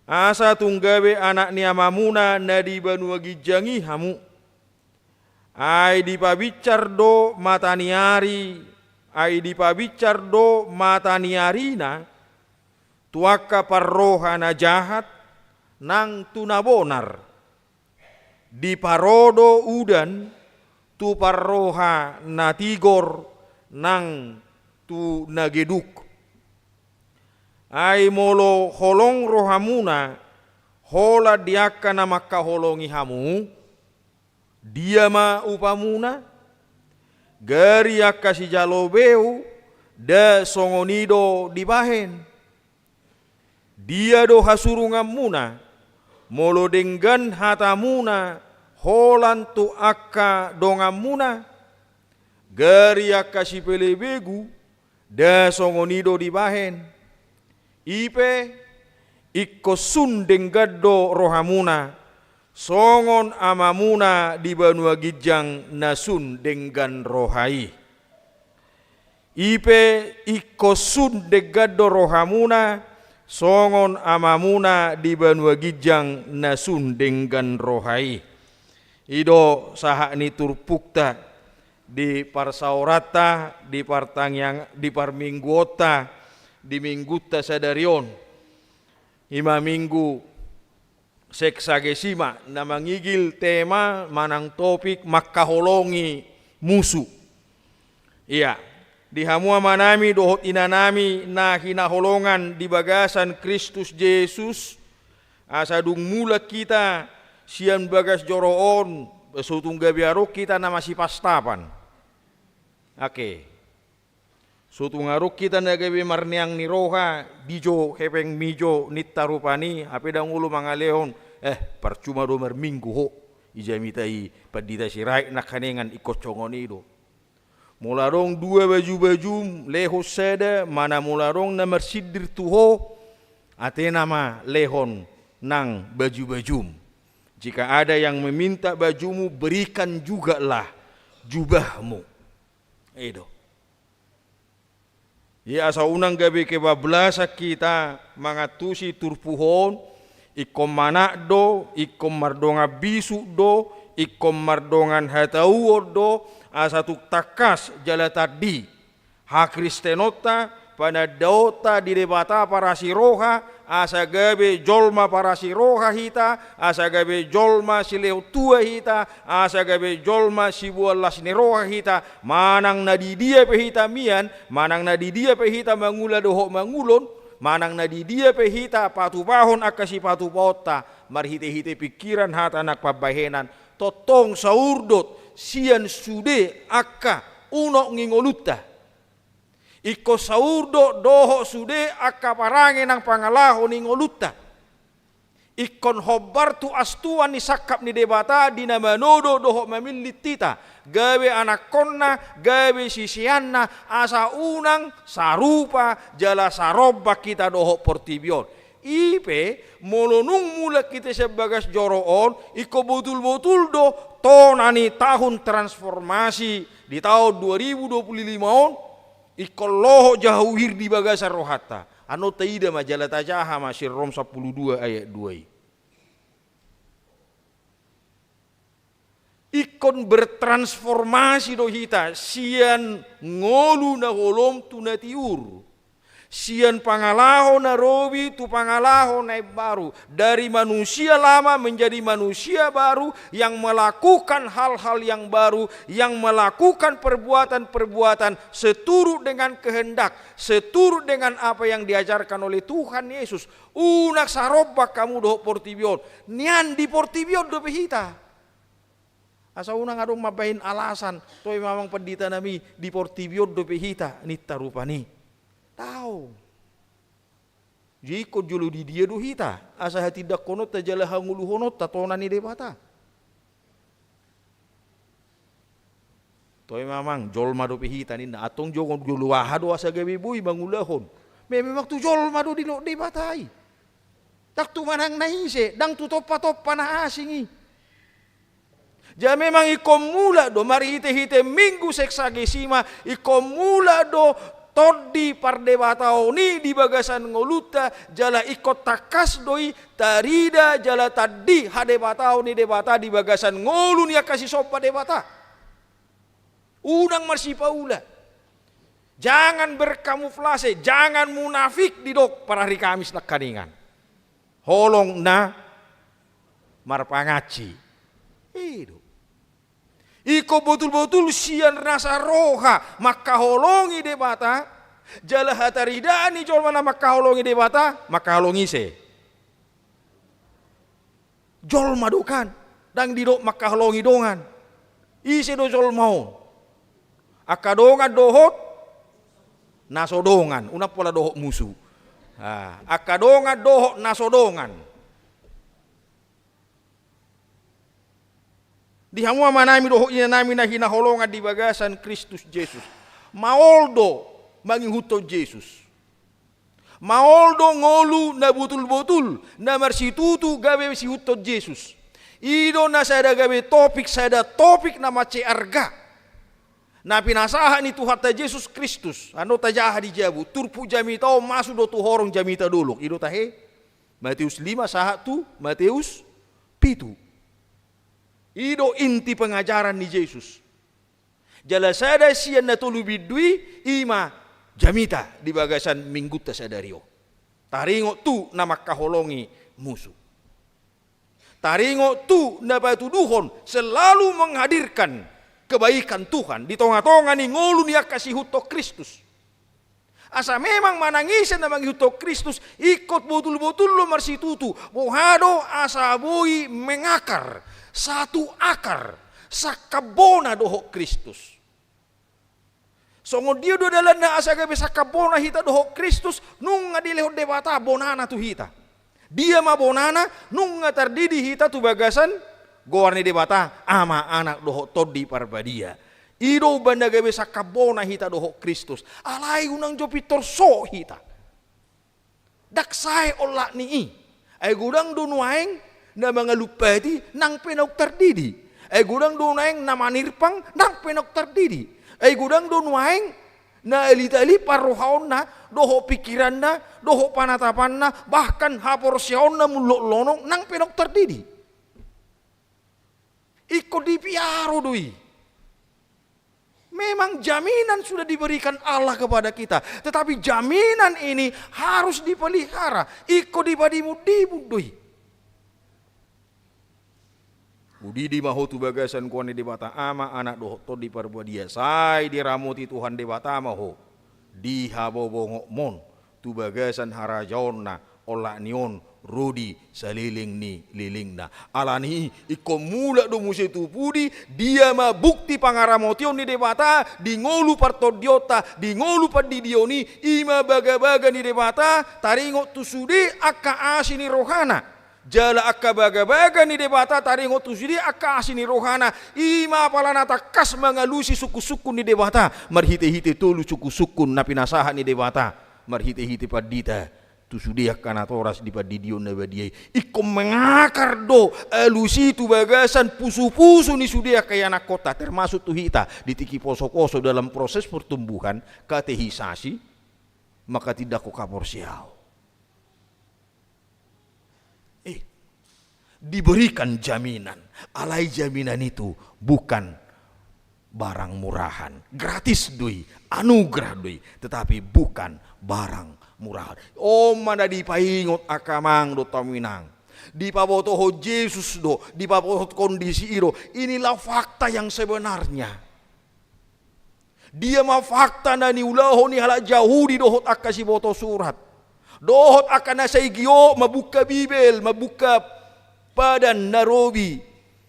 Asa tung gabe anak ni Amamuna na di banua ginjang i hamu. Ai dipabinsar do mata ni ari, ai dipabinsar do mata ni arina tu angka parroha na jahat nang tu na bonar. Diparo do udan tu parroha na tigor nang tu na geduk. Ai molo holong rohamuna holan di angka na mangkaholongi hamu, dia ma upamuna? Gari angka sijalo beu, nda songon i do dibahen. Dia do hasurunganmuna, molo denggan hatamuna holan tu angka donganmuna? Gari angka sipelebegu, nda songon i do dibahen. I pe, ingkon sun denggan do rohamuna, songon Amamuna di banua ginjang na sun denggan roha i. I pe, ingkon sun denggan do rohamuna, songon Amamuna di banua ginjang na sun denggan roha i. I do sahat ni turpukta di parsaoranta, di partangiang-, di parmingguonta, di Minggunta sadari on. I ma Minggu Sexagesima, na mangigil tema manang topik mangkaholongi musu. Ia, di hamu amanami dohot inanami na hinaholongan di bagasan Kristus Jesus, asa dung mulak hita sian bagas joro on, so tung gabe adong hita na masipastapan. Ake. So tung adong hita na gabe marneang ni roha, di jo hepeng mijo ninta rupani, hape ndang olo mangalehon, eh, parcuma do marminggu ho, i jamita i Pandita Sirait nangkaningan, ingkon songon i do. Molo adong dua bajubajum, lehon sada, manang molo adong na marsindir tu ho, atena ma lehon nang bajubajum. Jika ada yang meminta bajumu, berikan jugalah jubahmu. I do. Ia asa unang gabe kebablasan hita mangantusi turpuk on, ingkon manat do, ingkon mardongan bisuk do, ingkon mardongan hatauon do, asa tung tangkas jala tandi hakristenonta, panandaonta di Debata parasi roha, asa gabe jolma parasi roha hita, asa gabe jolma silehon tua hita, asa gabe jolma siboan las ni roha hita, manang na di dia pe hita mian, manang na di dia pe hita mangula dohot mangulon, manang na di dia pe hita patupahon angka sipatupaonta, marhitehite pingkiran, hata nang pambahenan, tongtong saur do sian sude angka unok ni ngolunta. Ingkon saur do dohot sude angka parange nang pangalaho ni ngolunta. Ingkon hombar tu astuan ni sangkap ni Debata di na manodo dohot mamillit hita, gabe anakkonna, gabe siseanna, asa unang sarupa jala sarombak hita dohot portibi on. I pe, molo nunga mulak hita sian bagas joro on, ingkon botul-botul do tona ni tahun transformasi di tahun dua ribu dua puluh lima on, ingkon lohot jaha uhir di bagasan rohanta. Annon taida ma jala tajaha ma sian Rom sampulu dua ayat dua i. Ingkon bertransformasi do hita sian ngolu na holom tu na tiur, sian pangalaho na robi tu pangalaho na imbaru, dari manusia lama menjadi manusia baru yang melakukan hal-hal yang baru, yang melakukan perbuatan-perbuatan seturut dengan kehendak, seturut dengan apa yang diajarkan oleh Tuhan Yesus. Unang sarombak hamu dohot portibi on. Nian di portibi on dope hita. Asa unang adong mambahen alasan, toe ma amang pandita nami, di portibi on dope hita ninta rupani. Daong. Jadi ingkon jolo di dia do hita, asa hatindangkononta jala hangoluhononta tona ni Debata? Toe ma amang, jolma dope hita ninna, antong jolo aha do asa gabe boi mangulahon? Me-, memang tu jolma do dilehon Debata i. Ndang tu manang na ise, ndang tu tompa-tompa na asing i. Jala memang ingkon mulak do marhite-hite Minggu Sexagesima, ingkon mulak do tondi pardebataon i di bagasan ngolunta, jala ingkon tangkas do i tarida jala tandi hadebataon ni Debata di bagasan ngolu ni angka sisomba Debata. Unang marsipaula. Jangan berkamuflase, jangan munafik didok parari Kamis nangkaningan. Holong na marpangansi. I do. Ingkon botul-botul sian rasa roha mangkaholongi Debata, jala hataridaan ni jolma na mangkaholongi Debata, mangkaholongi ise? Jolma do kan, ndang didok mangkaholongi dongan. Ise do jolma on? Angka dongan dohot na so dongan, unang pola dohot musu. Ah, angka dongan dohot na so dongan. Di hamu amanami dohot inanami na hinaholongan di bagasan Kristus Jesus. Maol do mangihuthon Jesus. Maol do ngolu na botul-botul, na marsitutu gabe siihuthon Jesus. I do na sada gabe topik, sada topik na mansai arga na pinasahat ni Tuhanta Jesus Kristus. Annon tajaha di jabu, turpuk jamita on masuk do tu horong jamita dolok. I do tahe? Mateus lima sahat tu Mateus pitu. I do inti pengajaran ni Jesus. Jala sada sian na tolu bindu i, i ma jamita di bagasan Minggunta sadari on. Taringot tu na mangkaholongi musu. Taringot tu na patuduhon selalu menghadirkan kebaikan Tuhan di tonga-tonga ni ngolu ni angka siihuthon Kristus. Asa memang manang ise na mangihuthon Kristus, ingkon botul-botul do marsitutu, boha do asa boi mengakar, satu akar, sangkap bona dohot Kristus. Songon dia do dalanna asa gabe sangkap bona hita dohot Kristus, nunga dilehon Debata bonana tu hita. Dia ma bonana? Nunga tardidi hita tu bagasan goar ni Debata, Ama, Anak dohot Tondi Parbadia. I do umbahen na gabe sangkap bona hita dohot Kristus. Alai unang jo pintor so hita. Ndang sae olat ni i. Ai godang do nuaeng na mangalumpati, nang pe naung tardidi. Ai godang do nuaeng na manirpang, nang pe naung tardidi. Ai godang do nuaeng Na alitalit parrohaonna, dohot pikiranna, dohot panatapanna, bahkan haporseaonna mullok lonong, nang pe ndang tardidi. Ingkon dipiaro do i. Memang jaminan sudah diberikan Allah kepada kita, tetapi jaminan ini harus dipelihara. Ingkon dipadimun-dimun do i. Udidi ma ho tu bagasan goar ni Debata Ama, Anak dohot Tondi Parbadia. Sai diramoti Tuhan Debata ma ho di habobongotmon tu bagasan harajaonna, olat ni on ro di saleleng ni lelengna. Alani i, ingkon mulak do muse tu pudi, dia ma bukti pangaramotion ni Debata di ngolu partondionta, di ngolu pandidion i, i ma bagabaga ni Debata taringot tu sude angka asi ni rohana. Jala angka bagabaga ni Debata taringot tu sude angka asi ni rohana, i ma apala na tangkas mangalusi sungkunsungkun ni Debata marhitehite tolu sungkunsungkun na pinasahat ni Debata marhitehite pandita tu sude angka natoras di pandidion na badia i. Ingkon mangakar do alus i tu bagasan pusupusu ni sude angka ianakkonta, termasuk tu hita di tingki posoposo dalam proses pertumbuhan, katekisasi, manghatindanghon haporseaon. Eh, diberikan jaminan. Alai jaminan itu bukan barang murahan. Gratis do i, anugerah do i, tetapi bukan barang murahan. On ma na dipaingot angka amang dohot hamu inang. Dipabotohon Jesus do, dipabotohon kondisi i do. Inilah fakta yang sebenarnya. Dia ma fakta na niulahon ni halak Jahudi dohot angka siboto surat, dohot angka na sai giot mambuka Bibel, mambuka Padan na Robi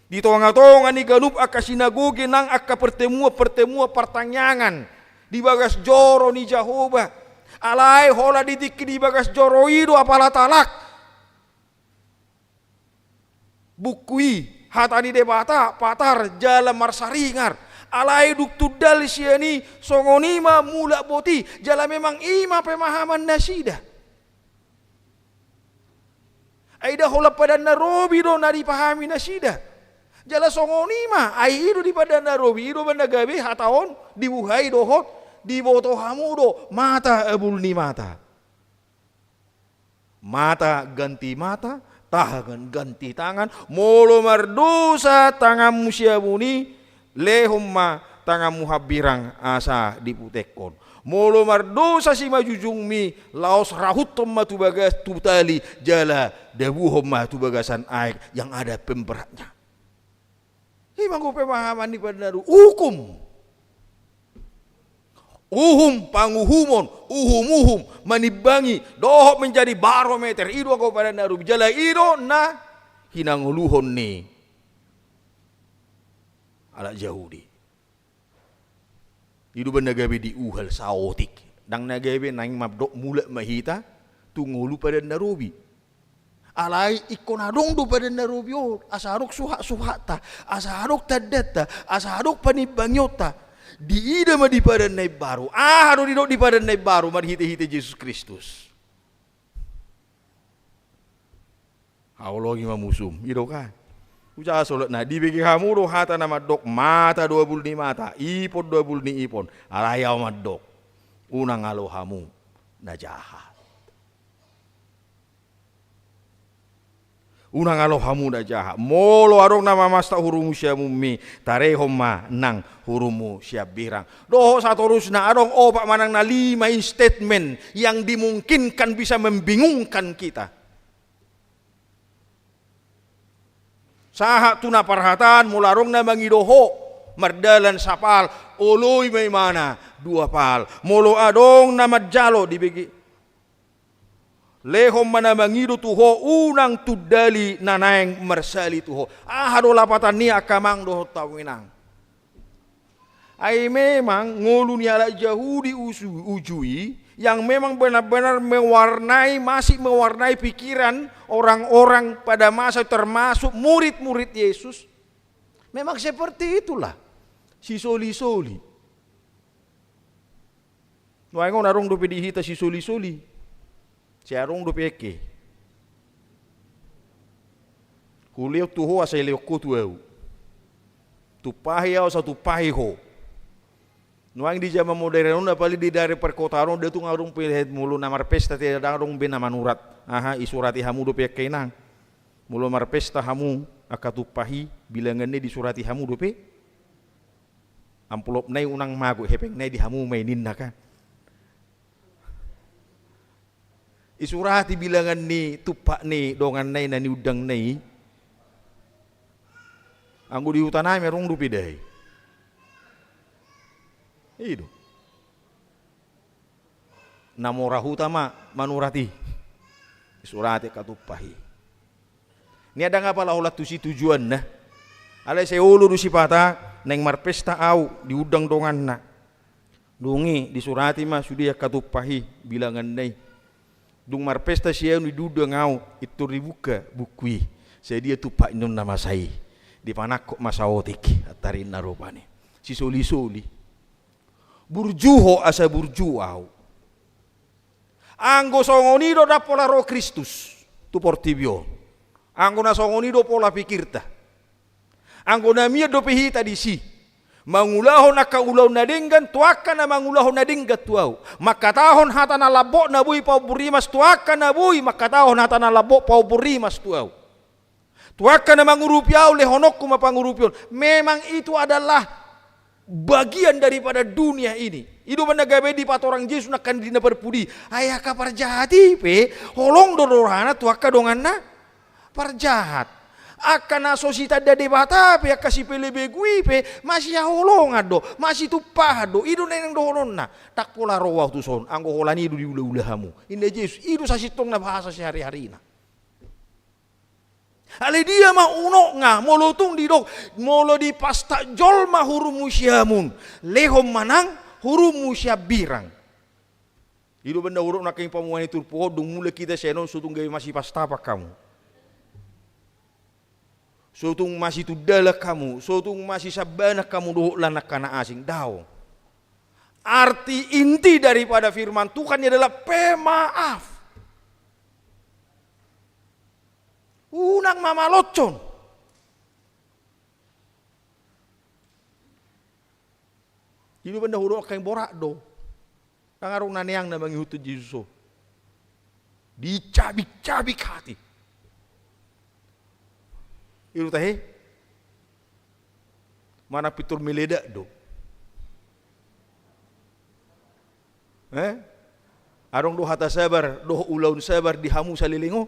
di tongatonga ni ganup angka sinagoge nang angka pertemuan-pertemuan partangiangan di bagas joro ni Jahowa. Alai holan di tingki di bagas joro i do apala talak buku i, hata ni Debata, patar jala marsaringar. Alai dung tundal sian i, songon i ma mulak boti, jala memang i ma pemahaman nasida. Ai nda holan Padan na Robi do na dipahami nasida. Jala songon i ma, ai i do di Padan na Robi, i do umbahen na gabe hata on dibuhai dohot diboto hamu do mata abul ni mata. Mata ganti mata, tangan ganti tangan. Molo mardosa tanganmu siamun i, lehon ma tanganmu hambirang asa diputekhon. Molo mardosa simanjujungmi, laos rahuthon ma tu bagas tu tali, jala dabuhon ma tu bagasan aek yang ada pemberatnya. I ma anggo pemahaman ni Padan na Robi. Hukum. Uhum, panguhumon, uhum-uhum, manimbangi, dohot menjadi barometer. I do anggo Padan na Robi. Jala i do na hinangoluhon ni halak Jahudi. I do umbahen na gabe diuhal saotik. Ndang na gabe naeng mandok mulak ma hita tu ngolu Padan na Robi. Alai ingkon adong do Padan na Robi on, asa adong suhat-suhatta, asa adong tandanta, asa adong panimbangionta. Diida ma di Padan na Imbaru. Aha do didok di Padan na Imbaru marhite-hite Jesus Kristus? Haholongi ma musum, i do kan? Hujaha solatna, dibege hamu do hata na mandok, mata do abul ni mata, ipon do abul ni ipon. Alai ahu mandok, unang alo hamu na jahat. Unang alo hamu na jahat. Molo adong na mamasta hurumu siamunmi, tarehon ma nang hurumu siambirang. Dohot satorusna, adong opat manang na lima statement yang dimungkinkan bisa membingungkan kita. Sahat tu na parhataan, molo adong na mangido ho mardalan sapal, oloi ma imana dua pal. Molo adong na manjalo, dibege, lehon ma na mangido tu ho, unang tundali na naeng marsali tu ho. Aha do lapatan ni i angka amang dohot hamu inang? Ai memang ngolu ni halak Jahudi uju-, uju i yang memang benar-benar mewarnai, masih mewarnai pikiran orang-orang pada masa, termasuk murid-murid Yesus. Memang seperti itulah. Sisoli-soli. Nuaeng on adong dope di hita sisoli-soli. Sai adong dope eke. Hulehon tu ho asa ilehon ho tu ahu. Tumpahi ahu asa tumpahi ho. Nuaeng di zaman modern on, apalagi di daerah perkotaan on, nda tung adong pe, molo na marpesta, ndang adong be na manurat. Aha, isurati hamu dope angka inang. Molo marpesta hamu, angka tumpah i, bilanganna i disurati hamu dope. Amplopna i unang mago, hepengna i di hamu ma i ninna kan. Isurati bilangan ni tumpah ni donganna i na niundangna i. Anggo di huta nami adong dope da i. I do. Na mora huta ma manurat i. Isurati angka tumpah i. Nian ndang apala holan tusi tujuanna. Alai sai olo do sipata naeng marpesta au, diundang donganna. Dung i disurati ma sude angka tumpah i bilanganna i. Dung marpesta sian i diundang au, pintor dibuka buku i. Sai dia tumpah ni on na masa i. Dipanangkok ma saotik, antar inna rupani. Sisolisoli. Burju ho asa burju au. Anggo songon i do ndang pola ro Kristus tu portibi on. Anggo na songon i do pola pikirta. Anggo na mian dope hita disi. Mangulahon angka ulaon na denggan tu angka na mangulahon na denggan tu au. Mangkatahon hata na lambok na boi paumbur rimas tu angka na boi mangkatahon hata na lambok paumbur rimas tu au. Tu angka na mangurupi au, lehononku ma pangurupion. Memang itu adalah bagian daripada dunia ini. I do umbahen na gabe dipatorang Jesus nangkin di na parpudi. Ai angka parjahat i pe, holong do rohana tu angka donganna parjahat. Angka na so sitanda Debata pe, angka sipelebegu i pe, masihaholongan do, masitumpahan do, i do na naeng dohononna. Ndang pola ro au tuson, anggo holan i do diulaula hamu. Inna Jesus, i do sasintongna bahasa sehari-harina. Alai dia ma unokna, molo tung didok, molo dipastat jolma hurummu siamun, lehon ma nang hurummu siambirang. I do umbahen na hudok nangkin pamoan ni turpuk on, dung mulak hita sian on, so tung gabe masipastapan hamu. So tung masitundalan hamu, so tung masisambanan hamu dohot lan angka na asing, daong. Arti inti daripada firman Tuhan ini adalah pemaaf. Unang mamaloshon. I do umbahen na hudok angka i, borat do. Ndang adong na neang na mangihuthon Jesus on. Dicabik-cabik hata i. I do tahe. Manang pintor meledak do. Eh? Adong do hata sabar, dohot ulaon sabar di hamu saleleng on.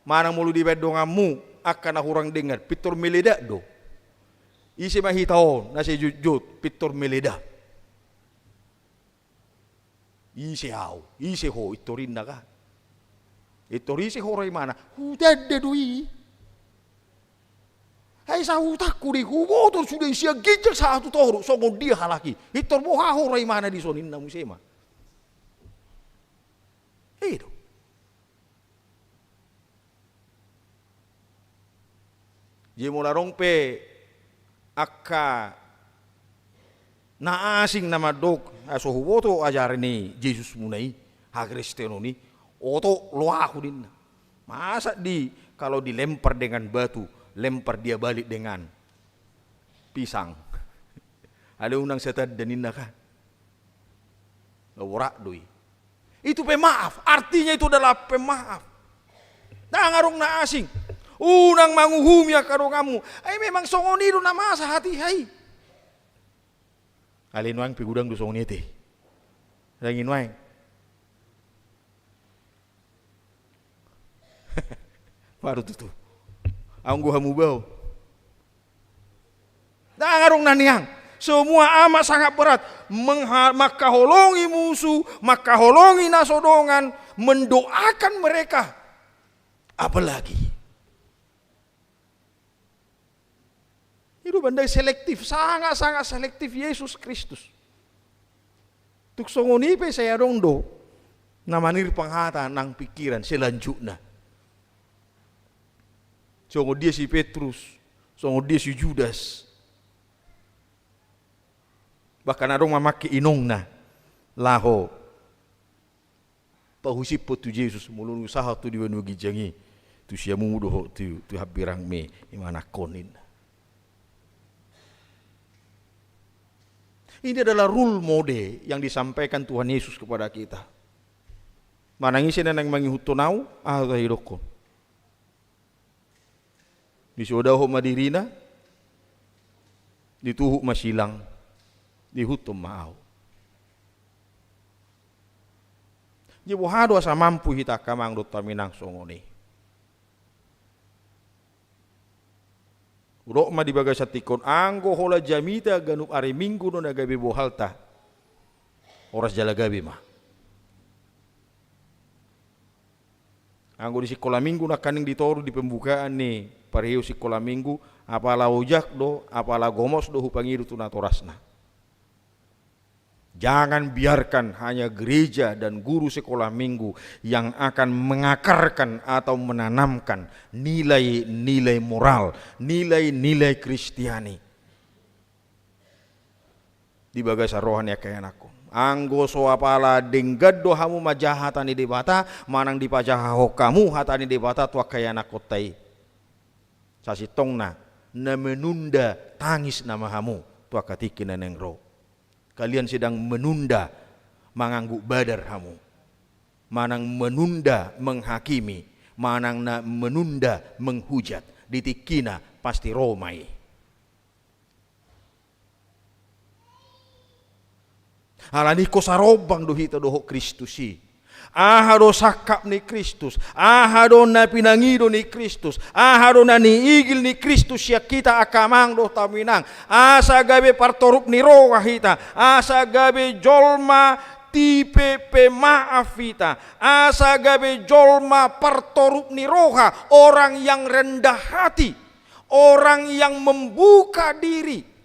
Manang molo dibaen donganmu angka na hurang denggan, pintor meledak do. Ise ma hita on, na sai jotjot, pintor meledak. Ise au, ise ho, pintor inna kan. Pintor ise ho roha imana, hutanda do i. Ai sahutangku do i, huboto sude sian ginjang sahat tu toru, songon dia halak i. Pintor boha ho roha imana dison, inna muse ma. I do. Jadi molo adong pe angka na asing na mandok, ah, so huboto ajaran ni Jesus muna i, hakristenon i, oto, loa ahu ninna. Masa di, kalau dilempar dengan batu, lempar dia balik dengan pisang. Alai unang satanda ninna kan. Borat do i. Itu pemaaf, artinya itu adalah pemaaf. Ndang adong na asing. Unang manguhumi angka donganmu. Ai memang songon i do na masa hatiha i. Alai nuaeng pe godang do songon i ate. Ndang i nuaeng. Baru tutu. Anggo hamu bao. Ndang adong na niang. Semua amat sangat berat. Mengha-, mangkaholongi musu, mangkaholongi na so dongan, mendoakan mereka. Apalagi. I do umbahen na selektif, sangat-sangat selektif Jesus Kristus. Tung songon i pe sai adong do na manirpang hata nang pikiran selanjutna. Songon dia si Petrus, songon dia si Judas. Bahkan adong mamangke inongna laho pahusiphon tu Jesus, molo nunga sahat ho tu di banua ginjang i, tu siamun dohot tu, tu hambirangmi, imanangkon ninna. Ini adalah role model yang disampaikan Tuhan Yesus kepada kita. Manang ise na naeng mangihuthon ahu, aha do tahidokkon? Disodahon ma dirina, dituhuk ma silang, diihuthon ma ahu. Jadi boha do asa mampu hita angka amang dohot haminang songon i? Hudok ma di bagasan tingki on, anggo holan jamita ganup ari Minggu do na gabe bohalta, horas jala gabe ma. Anggo di sikola Minggu nangkaning di toru di pembukaan ni parhiu sikola Minggu, apala ojak do, apala gomos do hupangido tu natorasna. Jangan biarkan hanya gereja dan guru sekolah minggu yang akan mengakarkan atau menanamkan nilai-nilai moral, nilai-nilai Kristiani di bagasan roha ni angka ianakhon. Anggo so apala denggan do hamu manjaha hata ni Debata, manang dipajahahon hamu hata ni Debata tu angka ianakkonta i, sasintongna na menunda tangis nama hamu tu angka tingki na naeng ro. Kalian sedang menunda mangangguk badar hamu, manang menunda menghakimi, manang na menunda menghujat. Di tingkina pasti ro ma i. Alani ingkon sarombang do hita dohot Kristus i. Aha do sangkap ni Kristus? Aha do na pinangido ni Kristus? Aha do na niigil ni Kristus sian hita angka amang dohot haminang? Asa gabe partorup ni roha hita, asa gabe jolma tipe pemaaf hita, asa gabe jolma partorup ni roha, orang yang rendah hati, orang yang membuka diri.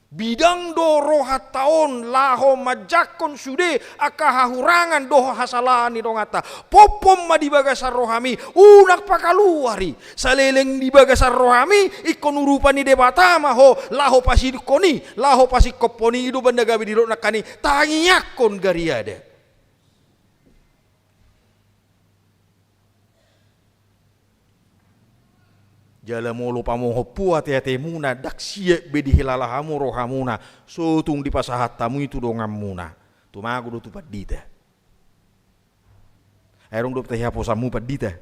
Bidang do rohanta on laho manjangkon sude angka hahurangan dohot hasalahan ni donganta. Pompom ma di bagasan rohami, unang pakaluar i. Saleleng di bagasan rohami, ingkon urupan ni Debata ma ho, laho pasidungkon i, laho pasingkophon i. I do umbahen na gabe didok nangkaning tangiangkon gariada. Jala molo pamohompu ateatemuna, ndang siap be dihilala hamu rohamuna, so tung dipasahat hamu i tu donganmuna. Tumago do tu pandita. Ai adong dope tahi haposanmu pandita?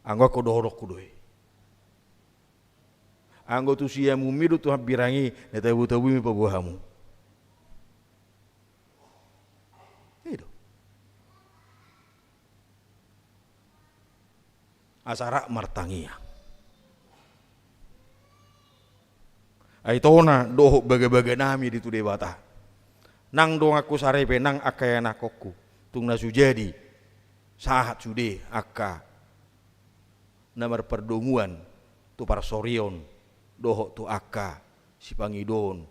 Anggo ahu dohononku do i. Anggo tu siamunmi do tu hambirang i, na tabutabumi paboa hamu. I do. Asa rap martangiang. Ai tona dohot bagabaganami di tu Debata. Nang donganku saripe, nang angka ianakhonku, tung na so jadi sahat sude angka na marpardomuan tu parsorion dohot tu angka sipangidoon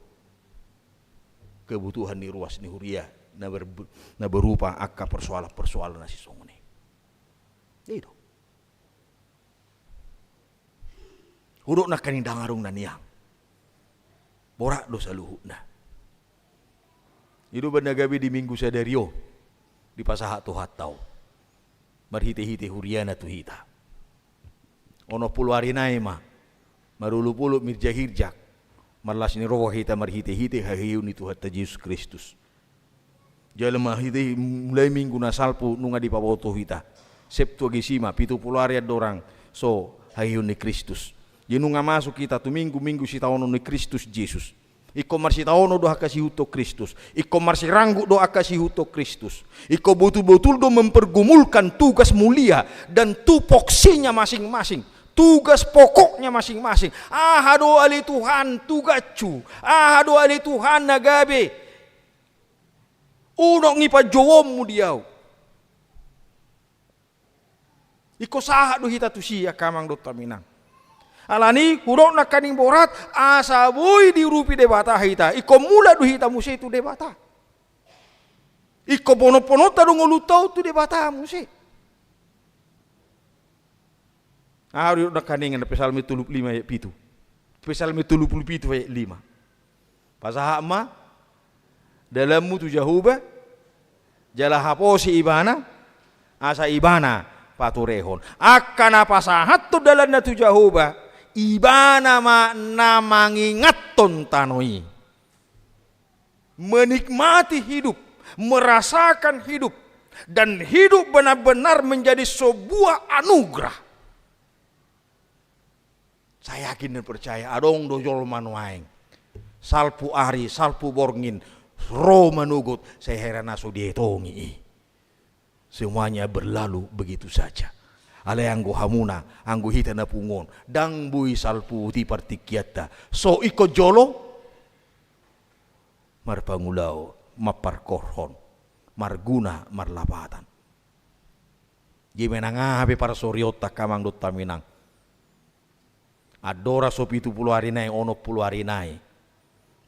kebutuhan ni ruas ni huria na ber-, na berupa angka persoalan-persoalan na sisongon i. I do. Hudok nangkaning ndang adong na niang. Borat do saluhutna. I do umbahen na gabe di Minggu sadari on dipasahat Tuhanta on marhitehite huriana tu hita. Onom pulu ari nai ma marolopolop, mirjakhirjak, marlas ni roha hita marhitehite haheheon ni Tuhanta Jesus Kristus. Jala marhite mulai Minggu na salpu nunga dipaboto hita. Septuagesima, pitu pulu ari andorang so haheheon ni Kristus. Jadi nunga masuk hita tu Minggu-minggu sitaonon ni Kristus Jesus. Ingkon marsitaonon do angka siihuthon Kristus. Ingkon marsiranggut do angka siihuthon Kristus. Ingkon botul-botul do mempergumulkan tugas mulia dan tupoksinya masing-masing. Tugas pokoknya masing-masing. Aha do ale Tuhan tugashu? Aha do ale Tuhan na gabe unok ni panjouonmu di ahu? Ingkon sahat do hita tusi angka amang dohot haminang. Alani hudok nangkaning borat, asa boi diurupi Debata hita, ingkon mulak do hita muse tu Debata. Ingkon ponompononta do ngolunta on tu Debata muse. Aha do didok nangkaning na Psalme tolu pulu lima ayat pitu? Psalme tolu pulu pitu ayat lima. Pasahat ma dalanmu tu Jahowa, jala haposi Ibana, asa Ibana paturehon. Angka na pasahathon dalanna tu Jahowa, Ibana ma na mangingathon tano i, menikmati hidup, merasakan hidup, dan hidup benar-benar menjadi sebuah anugerah. Saya yakin dan percaya, adong do jolma nuaeng, salpu ari, salpu borngin, ro manogot, sai hera na so dietongi i. Semuanya berlalu begitu saja. Alai anggo hamuna, anggo hita na pungu on, ndang boi salpu di partingkianta, so ingkon jolo marpangula, mamparkorhon, marguna, marlapatan. Jadi manang aha pe parsorionta angka amang dohot haminang. Andorang so pitu pulu ari nai, onom pulu ari nai,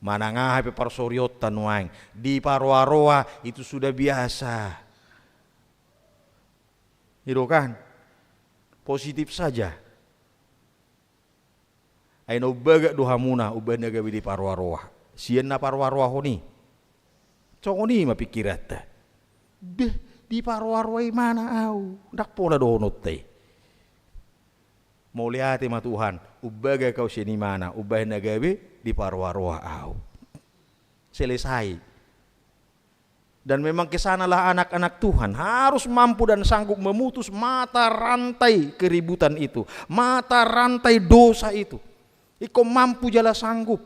manang aha pe parsorionta nuaeng, diparoa-roa itu sudah biasa. I do kan? Positif saja. Ai na umbagak do hamuna, umbahen na gabe diparoa-roa. Sian na paroa-roahon i. Songon i ma pingkiranta. Beh, diparoa-roa imana au. Ndang pola dohononta i. Mauliate ma Tuhan, umbagak au sian imana, umbahen na gabe diparoa-roa au. Selesai. Dan memang ke sanalah anak-anak Tuhan harus mampu dan sanggup memutus mata rantai keributan itu, mata rantai dosa itu. Ingkon mampu jala sanggup.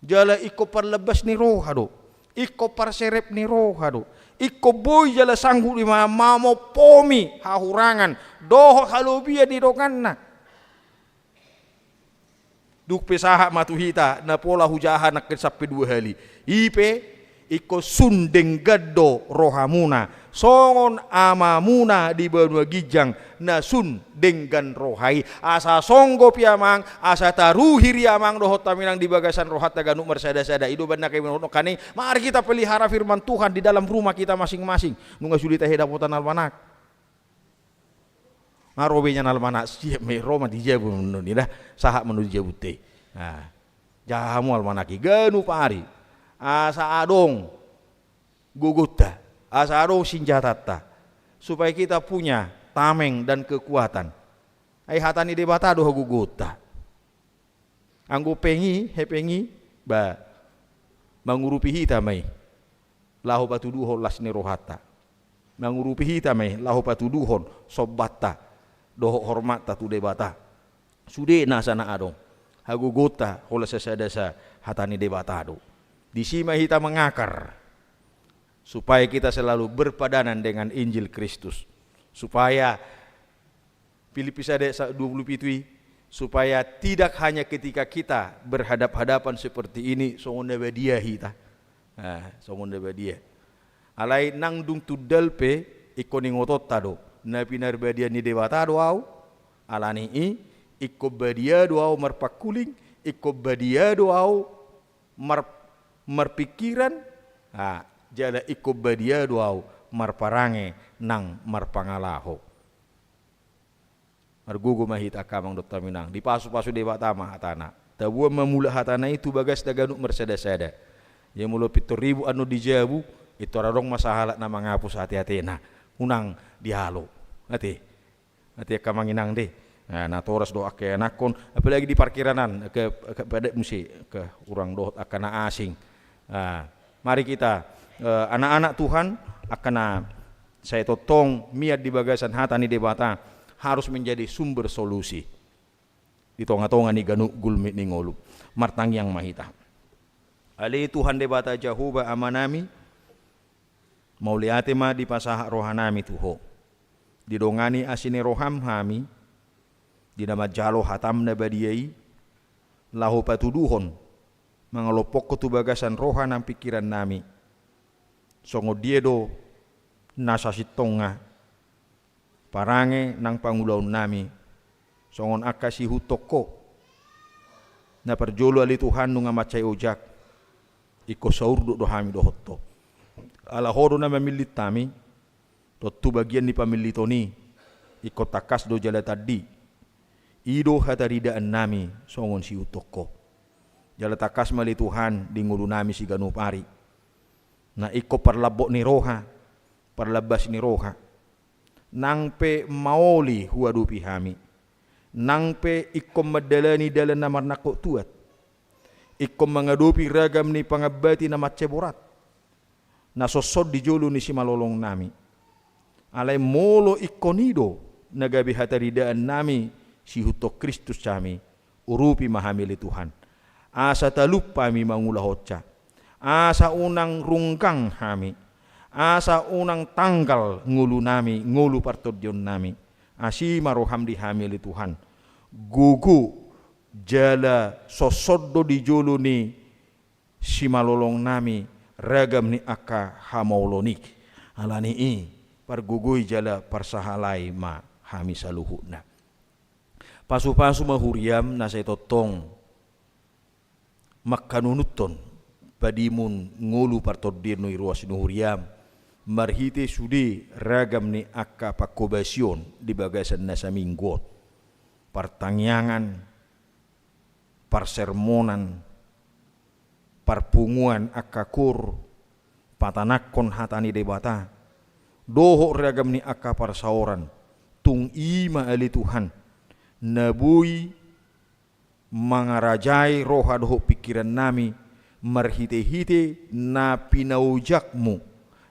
Jala ingkon parlambas ni roha do, ingkon parserep ni roha do, ingkon boi jala sanggup i ma mamompomi hahurangan dohot halobian ni donganna. Dung pe sahat ma tu hita, na pola hujaha nangkin sampe dua hali. I pe, ingkon sun denggan do rohamuna songon Amamuna di banua ginjang na sun denggan roha i. Asa songgop i amang, asa taruhir i amang dohot haminang di bagasan rohanta ganup marsada-sada. I do umbahen na gabe dohonon hami, mari kita pelihara firman Tuhan di dalam rumah kita masing-masing. Nunga sude tahe dapotan almanak. Nga ro be nian almanak, siap ma i, ro ma di jabu, manu ni da, sahat manu di jabu te. Nah, jaha hamu almanak i ganup ari. Asa adong gogonta, asa adong sinjatanta, supaya kita punya tameng dan kekuatan. Ai hata ni Debata do hagogoonta. Anggo peng i, hepeng i, ba, mangurupi hita ma i laho patuduhon las ni rohanta. Mangurupi hita ma i laho patuduhon sombanta dohot hormatta tu Debata. Sude nasa na adong, hagogoonta holan sasada sa hata ni Debata do. Disi ma hita mangakar, supaya kita selalu berpadanan dengan Injil Kristus. Supaya Filipi sada sa-, dua pulu pitu i, supaya tidak hanya ketika kita berhadap-hadapan seperti ini, songon na badia hita. Nah, songon na badia. Alai nang dung tundal pe, ingkon ingotonta do, na pinarbadia ni Debata do au, alani i, ingkon badia do au marpangkuling, ingkon badia do au mar-, marpingkiran, ah, jala ingkon badia do au marparange nang marpangalaho. Margogo ma hita angka amang dohot haminang, dipasu-pasu Debata ma hatana. Taboan ma mulak hatana i tu bagas na ganup marsada-sada. Ia molo pintor ribut annon di jabu, pintor adong ma sahalak na mangapus ate-atena. Unang dialo. Ate. Ate angka amang inang de. Nah, natoras do angka ianakhon, apalagi di parkiranan, angka, angka padat muse, angka hurang dohot angka na asing. Nah, mari kita, eh, anak-anak Tuhan, angka na sai tongtong mian di bagasan hata ni Debata, harus menjadi sumber solusi di tonga-tonga ni ganup gulmit ni ngolu. Martangiang ma hita. Ale Tuhan Debata Jahowa Amanami, mauliate ma dipasahat rohanami tu Ho. Didongani asi ni roham hami, di na manjalo hatam na badia i, laho patuduhon, mangalompokkon tu bagasan roha nang pingkirannami, songon dia do na sasintongna parange nang pangulaonnami, songon angka siihuthon Ho. Na parjolo ale Tuhan nunga mansai ojak, ingkon saurdot do hami dohot Ho. Ala Ho do na mamillit hami, tontu bagian ni pamilliton i, ingkon tangkas do jala tandi. I do hataridaannami songon siihuthon Ho. Jala tangkas ma ale Tuhan di ngolunami siganup ari. Na ingkon parlambot ni roha, parlambas ni roha. Nang pe maoli huadopi hami. nang pe ingkon mandalani dalan na marnangkok tuat, ingkon mangadopi ragam ni pangambati na mansai borat, na songon di jolo ni simalolong nami. Alai molo ingkon i do na gabe hataridaan nami siihuthon Kristus hami, urupi ma hami ale Tuhan. Asa talup hami mangulahonsa. Asa unang runggang hami. Asa unang tanggal ngolu nami, ngolu partondion nami. Asi ma roham di hami ale Tuhan. Gogo jala songon do di jolo ni simalolong nami ragam ni angka hamaolon i. Alani i, pargogoi jala parsahalai ma hami saluhutna. Pasupasu ma huriam na sai tongtong mangkanunuthon padimun ngolu partondion di ruas ni huriam, marhite sude ragam ni angka pangkobasion di bagasan na saminggu on. Partangiangan, parsermonan, parpunguan angka koor, patanangkon hata ni Debata, dohot ragam ni angka parsaoran, tung i ma ale Tuhan, na boi mangarajai roha dohot pingkiran nami, marhite-hite na pinaojakmu,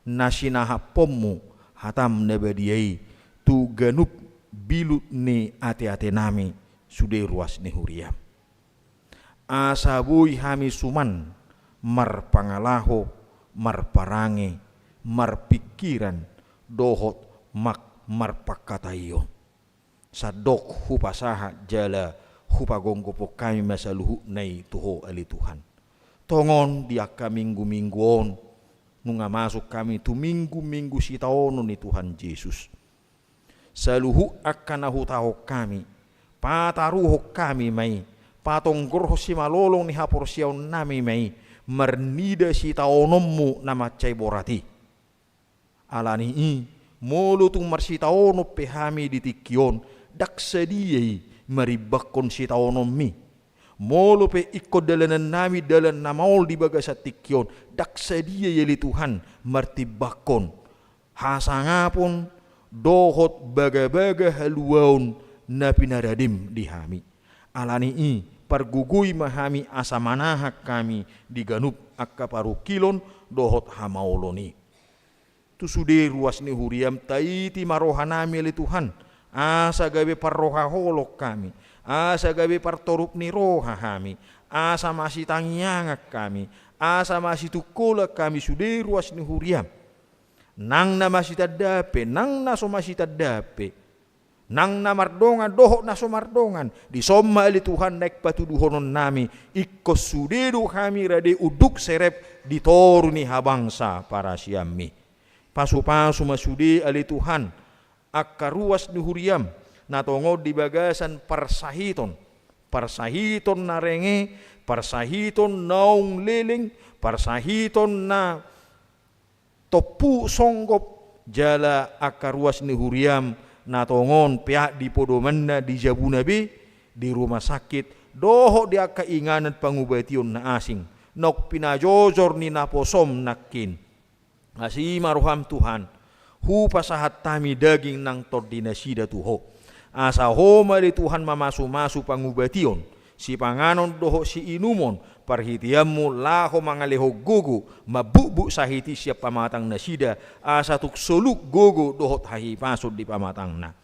na sinahapponmu, hatam na badia i, tu ganup bilut ni ate-ate nami, sude ruas ni huriam. Asa boi hami suman marpangalaho, marparange, marpingkiran, dohot mak-, marpangkataion. Sandok hupasahat jala hupagomgophon hami ma saluhutna i tu Ho ale Tuhan. Tongon di angka minggu-minggu on, nunga masuk hami tu minggu-minggu sitaonon ni Tuhan Jesus. Saluhut angka na hutahon hami, pataruhon hami ma i, patonggorhon simalolong ni haporseaon nami ma i, marnida sitaononmu na mansai borat i. Alani i, molo tung marsitaonon pe hami di tingki on, ndang sadia i marimbangkon sitaononmi. Molo pe ingkon dalanan nami dalan na maol di bagasan tingki on, ndang sadia i ale Tuhan martimbangkon hasangapon dohot bagabaga haluaon na pinaradem di hami. Alani i, pargogoi ma hami asa manahan hami di ganup angka parungkilon dohot hamaolon i. Tu sude ruas ni huriam, taiti ma roha nami ale Tuhan, asa gabe parroha holong hami, asa gabe partorup ni roha hami, asa masitangiangan hami, asa masitungkolan hami sude ruas ni huriam. Nang na masitandaan pe, nang na so masitandaan pe, nang na mardongan dohot na so mardongan, dison ma ale Tuhan naeng patuduhonon nami, ingkon sude do hami rade unduk serep di toru ni habangsa parasianmi. Pasupasu ma sude ale Tuhan, angka ruas ni huriam, na tongon di bagasan parsahiton, parsahiton na renge, parsahiton naung leleng, parsahiton na tompu songgop, jala angka ruas ni huriam na tongon peak di podomanna di jabuna be, di rumah sakit, dohot di angka inganan pangubation na asing, naung pinajojor ni naposom nangkin. Asi ma roham Tuhan, hupasahat hami daging nang tondi nasida tu Ho. Asa Ho ma ale Tuhan mamasumasu pangubation, sipanganon dohot siinumon, parhiteanmu laho mangalehon gogo, mambukbuk sahit i sian pamatang nasida, asa tung soluk gogo dohot hahipason di pamatangna.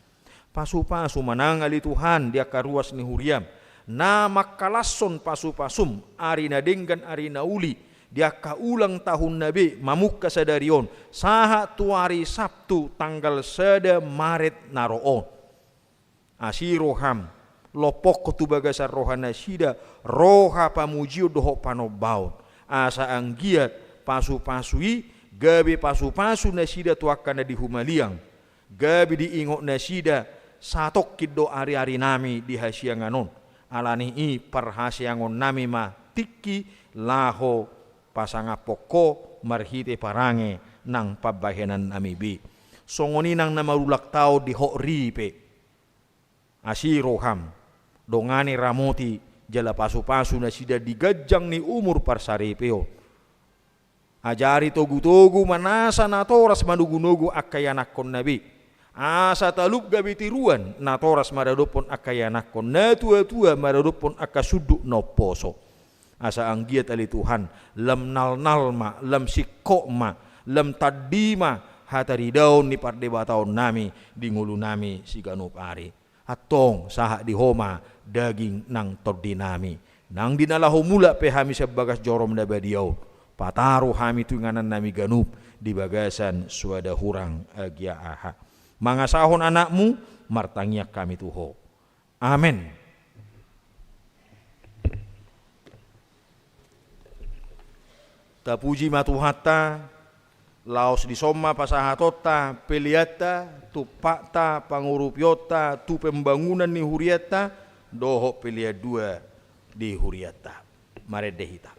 Pasupasu ma nang ale Tuhan di angka ruas ni huriam, na mangkalashon pasupasum, ari na denggan ari na uli, di angka ulang tahunna be mamungka sadari on, sahat tu ari Sabtu tanggal sada Maret na ro on. Asi roham, lompokkon tu bagasan roha nasida, roha pamujion dohot panombaon. Asa anggiat pasupasu i, gabe pasupasu nasida tu angka na di humaliang, gabe diingot nasida, satongkin do ari-ari nami di hasiangan on. Alani i parhasiangon nami ma tingki laho pasangaphon Ho marhite parange nang pambahenan nami be. Songon i nang na marulang taon di hot ripe. Asi roham, dongani ramoti jala pasupasu nasida di ganjang ni umur parsaripeon. Ajari togutogu ma nasa natoras manogunogu angka ianakkonna be. Asa talup gabe tiruan natoras maradophon angka ianakhon, natuatua maradophon angka sundut na umposo. Asa anggiat ale Tuhan, lam nalnal ma, lam singkop ma, lam tandi ma hataridaon ni pardebataonnami di ngolunami siganup ari. Antong sahat di Ho ma daging nang tondinami. Nang di na laho mulak pe hami sian bagas jorom na badia on, pataru hami tu inganannami ganup di bagasan soada hurang agia aha. Mangasahon Anakmu, martangiang hami tu Ho. Amen. Tapuji ma Tuhanta, laos dison ma pasahatonta peleanta, tumpakta, pangurupionta tu pembangunan ni hurianta, dohot pelean dua di hurianta. Marende hita.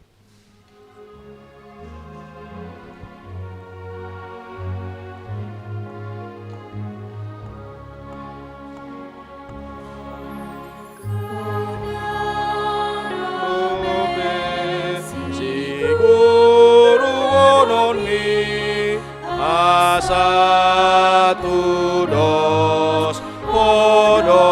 Siguruononni asa tudos Ho do,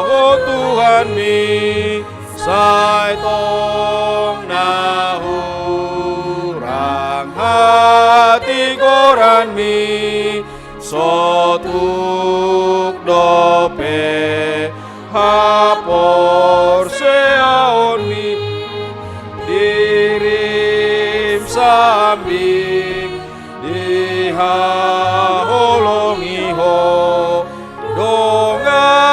o Tuhanmi, sai tong na hurang hatigoranmi, sotuk dope haporseaonmi, dirim sambing dihaholongi Ho, donganmu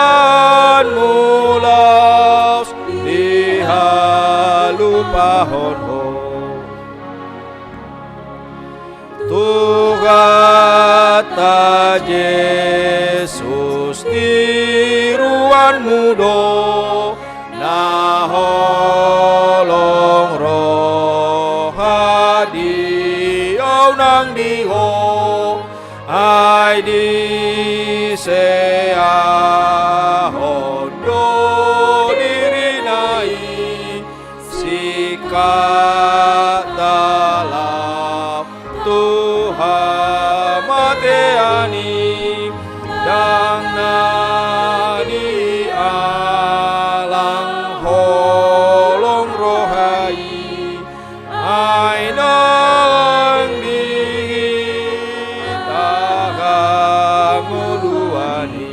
laos dihalupahon Ho. Tuhanta Jesus, tiruanmu do na holong roha di ahu nang di ho, ai diseahon do dirina i, singkat dalan tu hamatean i, ndang na dialang holong roha i, ai ndang di hita hangoluan i.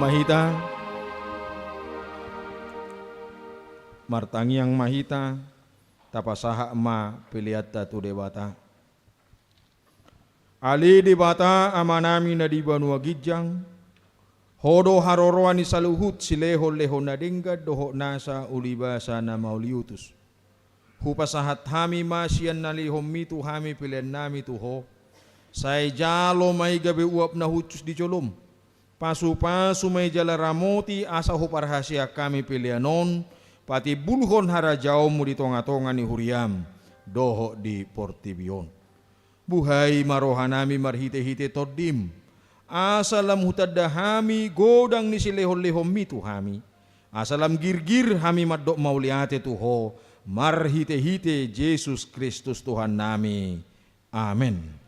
Hita martangiang ma hita, tapasahat ma peleanta tu Debata. Ale Debata Amanami na di banua ginjang, Ho do haroroan ni saluhut silehonlehon na denggan dohot nasa ulibasa na mauliutus. Hupasahat hami ma sian na lehonmi tu hami peleannami tu Ho. Sai jalo ma i gabe uap na hushus di jolom. Pasupasu ma i jala ramoti asa huparhaseang hami pelean on patimbulhon harajaonmu di tongatonga ni huriam dohot di portibi on. Buhai ma rohanami marhitehite Tondim, asa lam hutanda hami godang ni silehonlehonmi tu hami, asa lam girgir hami mandok mauliate tu Ho, marhitehite Jesus Kristus Tuhannami. Amen.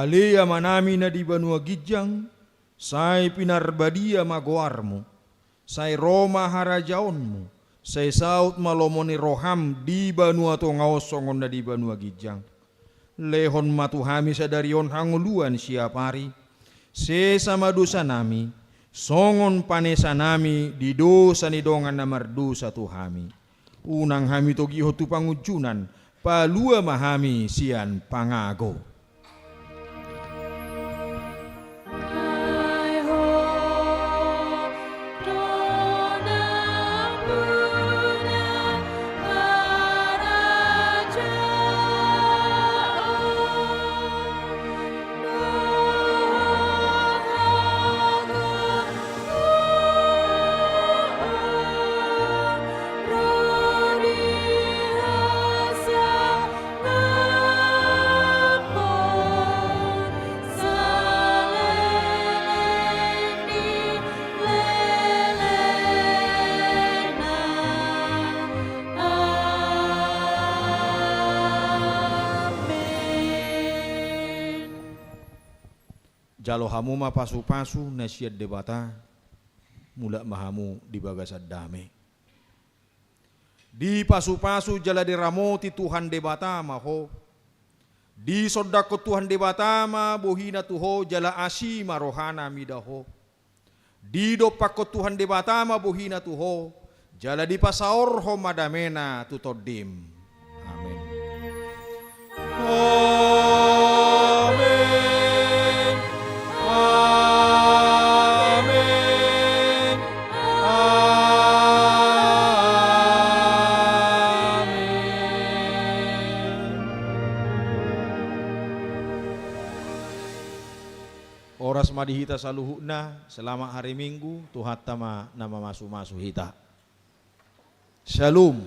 Ale Amanami na di banua ginjang, sai pinarbadia ma goarmu, sai ro ma harajaonmu, sai saut ma lomo ni roham di banua tonga on songon na di banua ginjang. Lehon ma tu hami sadari on hangoluan siapari, sesa ma dosanami, songon panesanami di dosa ni dongan na mardosa tu hami. Unang hami togihon tu pangunjunan, palua ma hami sian pangago. Jalo hamu ma pasupasu na sian Debata, mulak ma hamu di bagasan dame. Dipasupasu jala diramoti Tuhan Debata ma ho. Disondangkon Tuhan Debata ma bohina tu ho jala asi ma rohana mida ho. Didompakkon Tuhan Debata ma bohina tu ho jala dipasaorhon ma damena tu tondim. Amen. Amen. Amen. Amen. Horas ma di hita saluhutna, selamat hari Minggu, Tuhanta ma na mamasumasu hita. Shalom.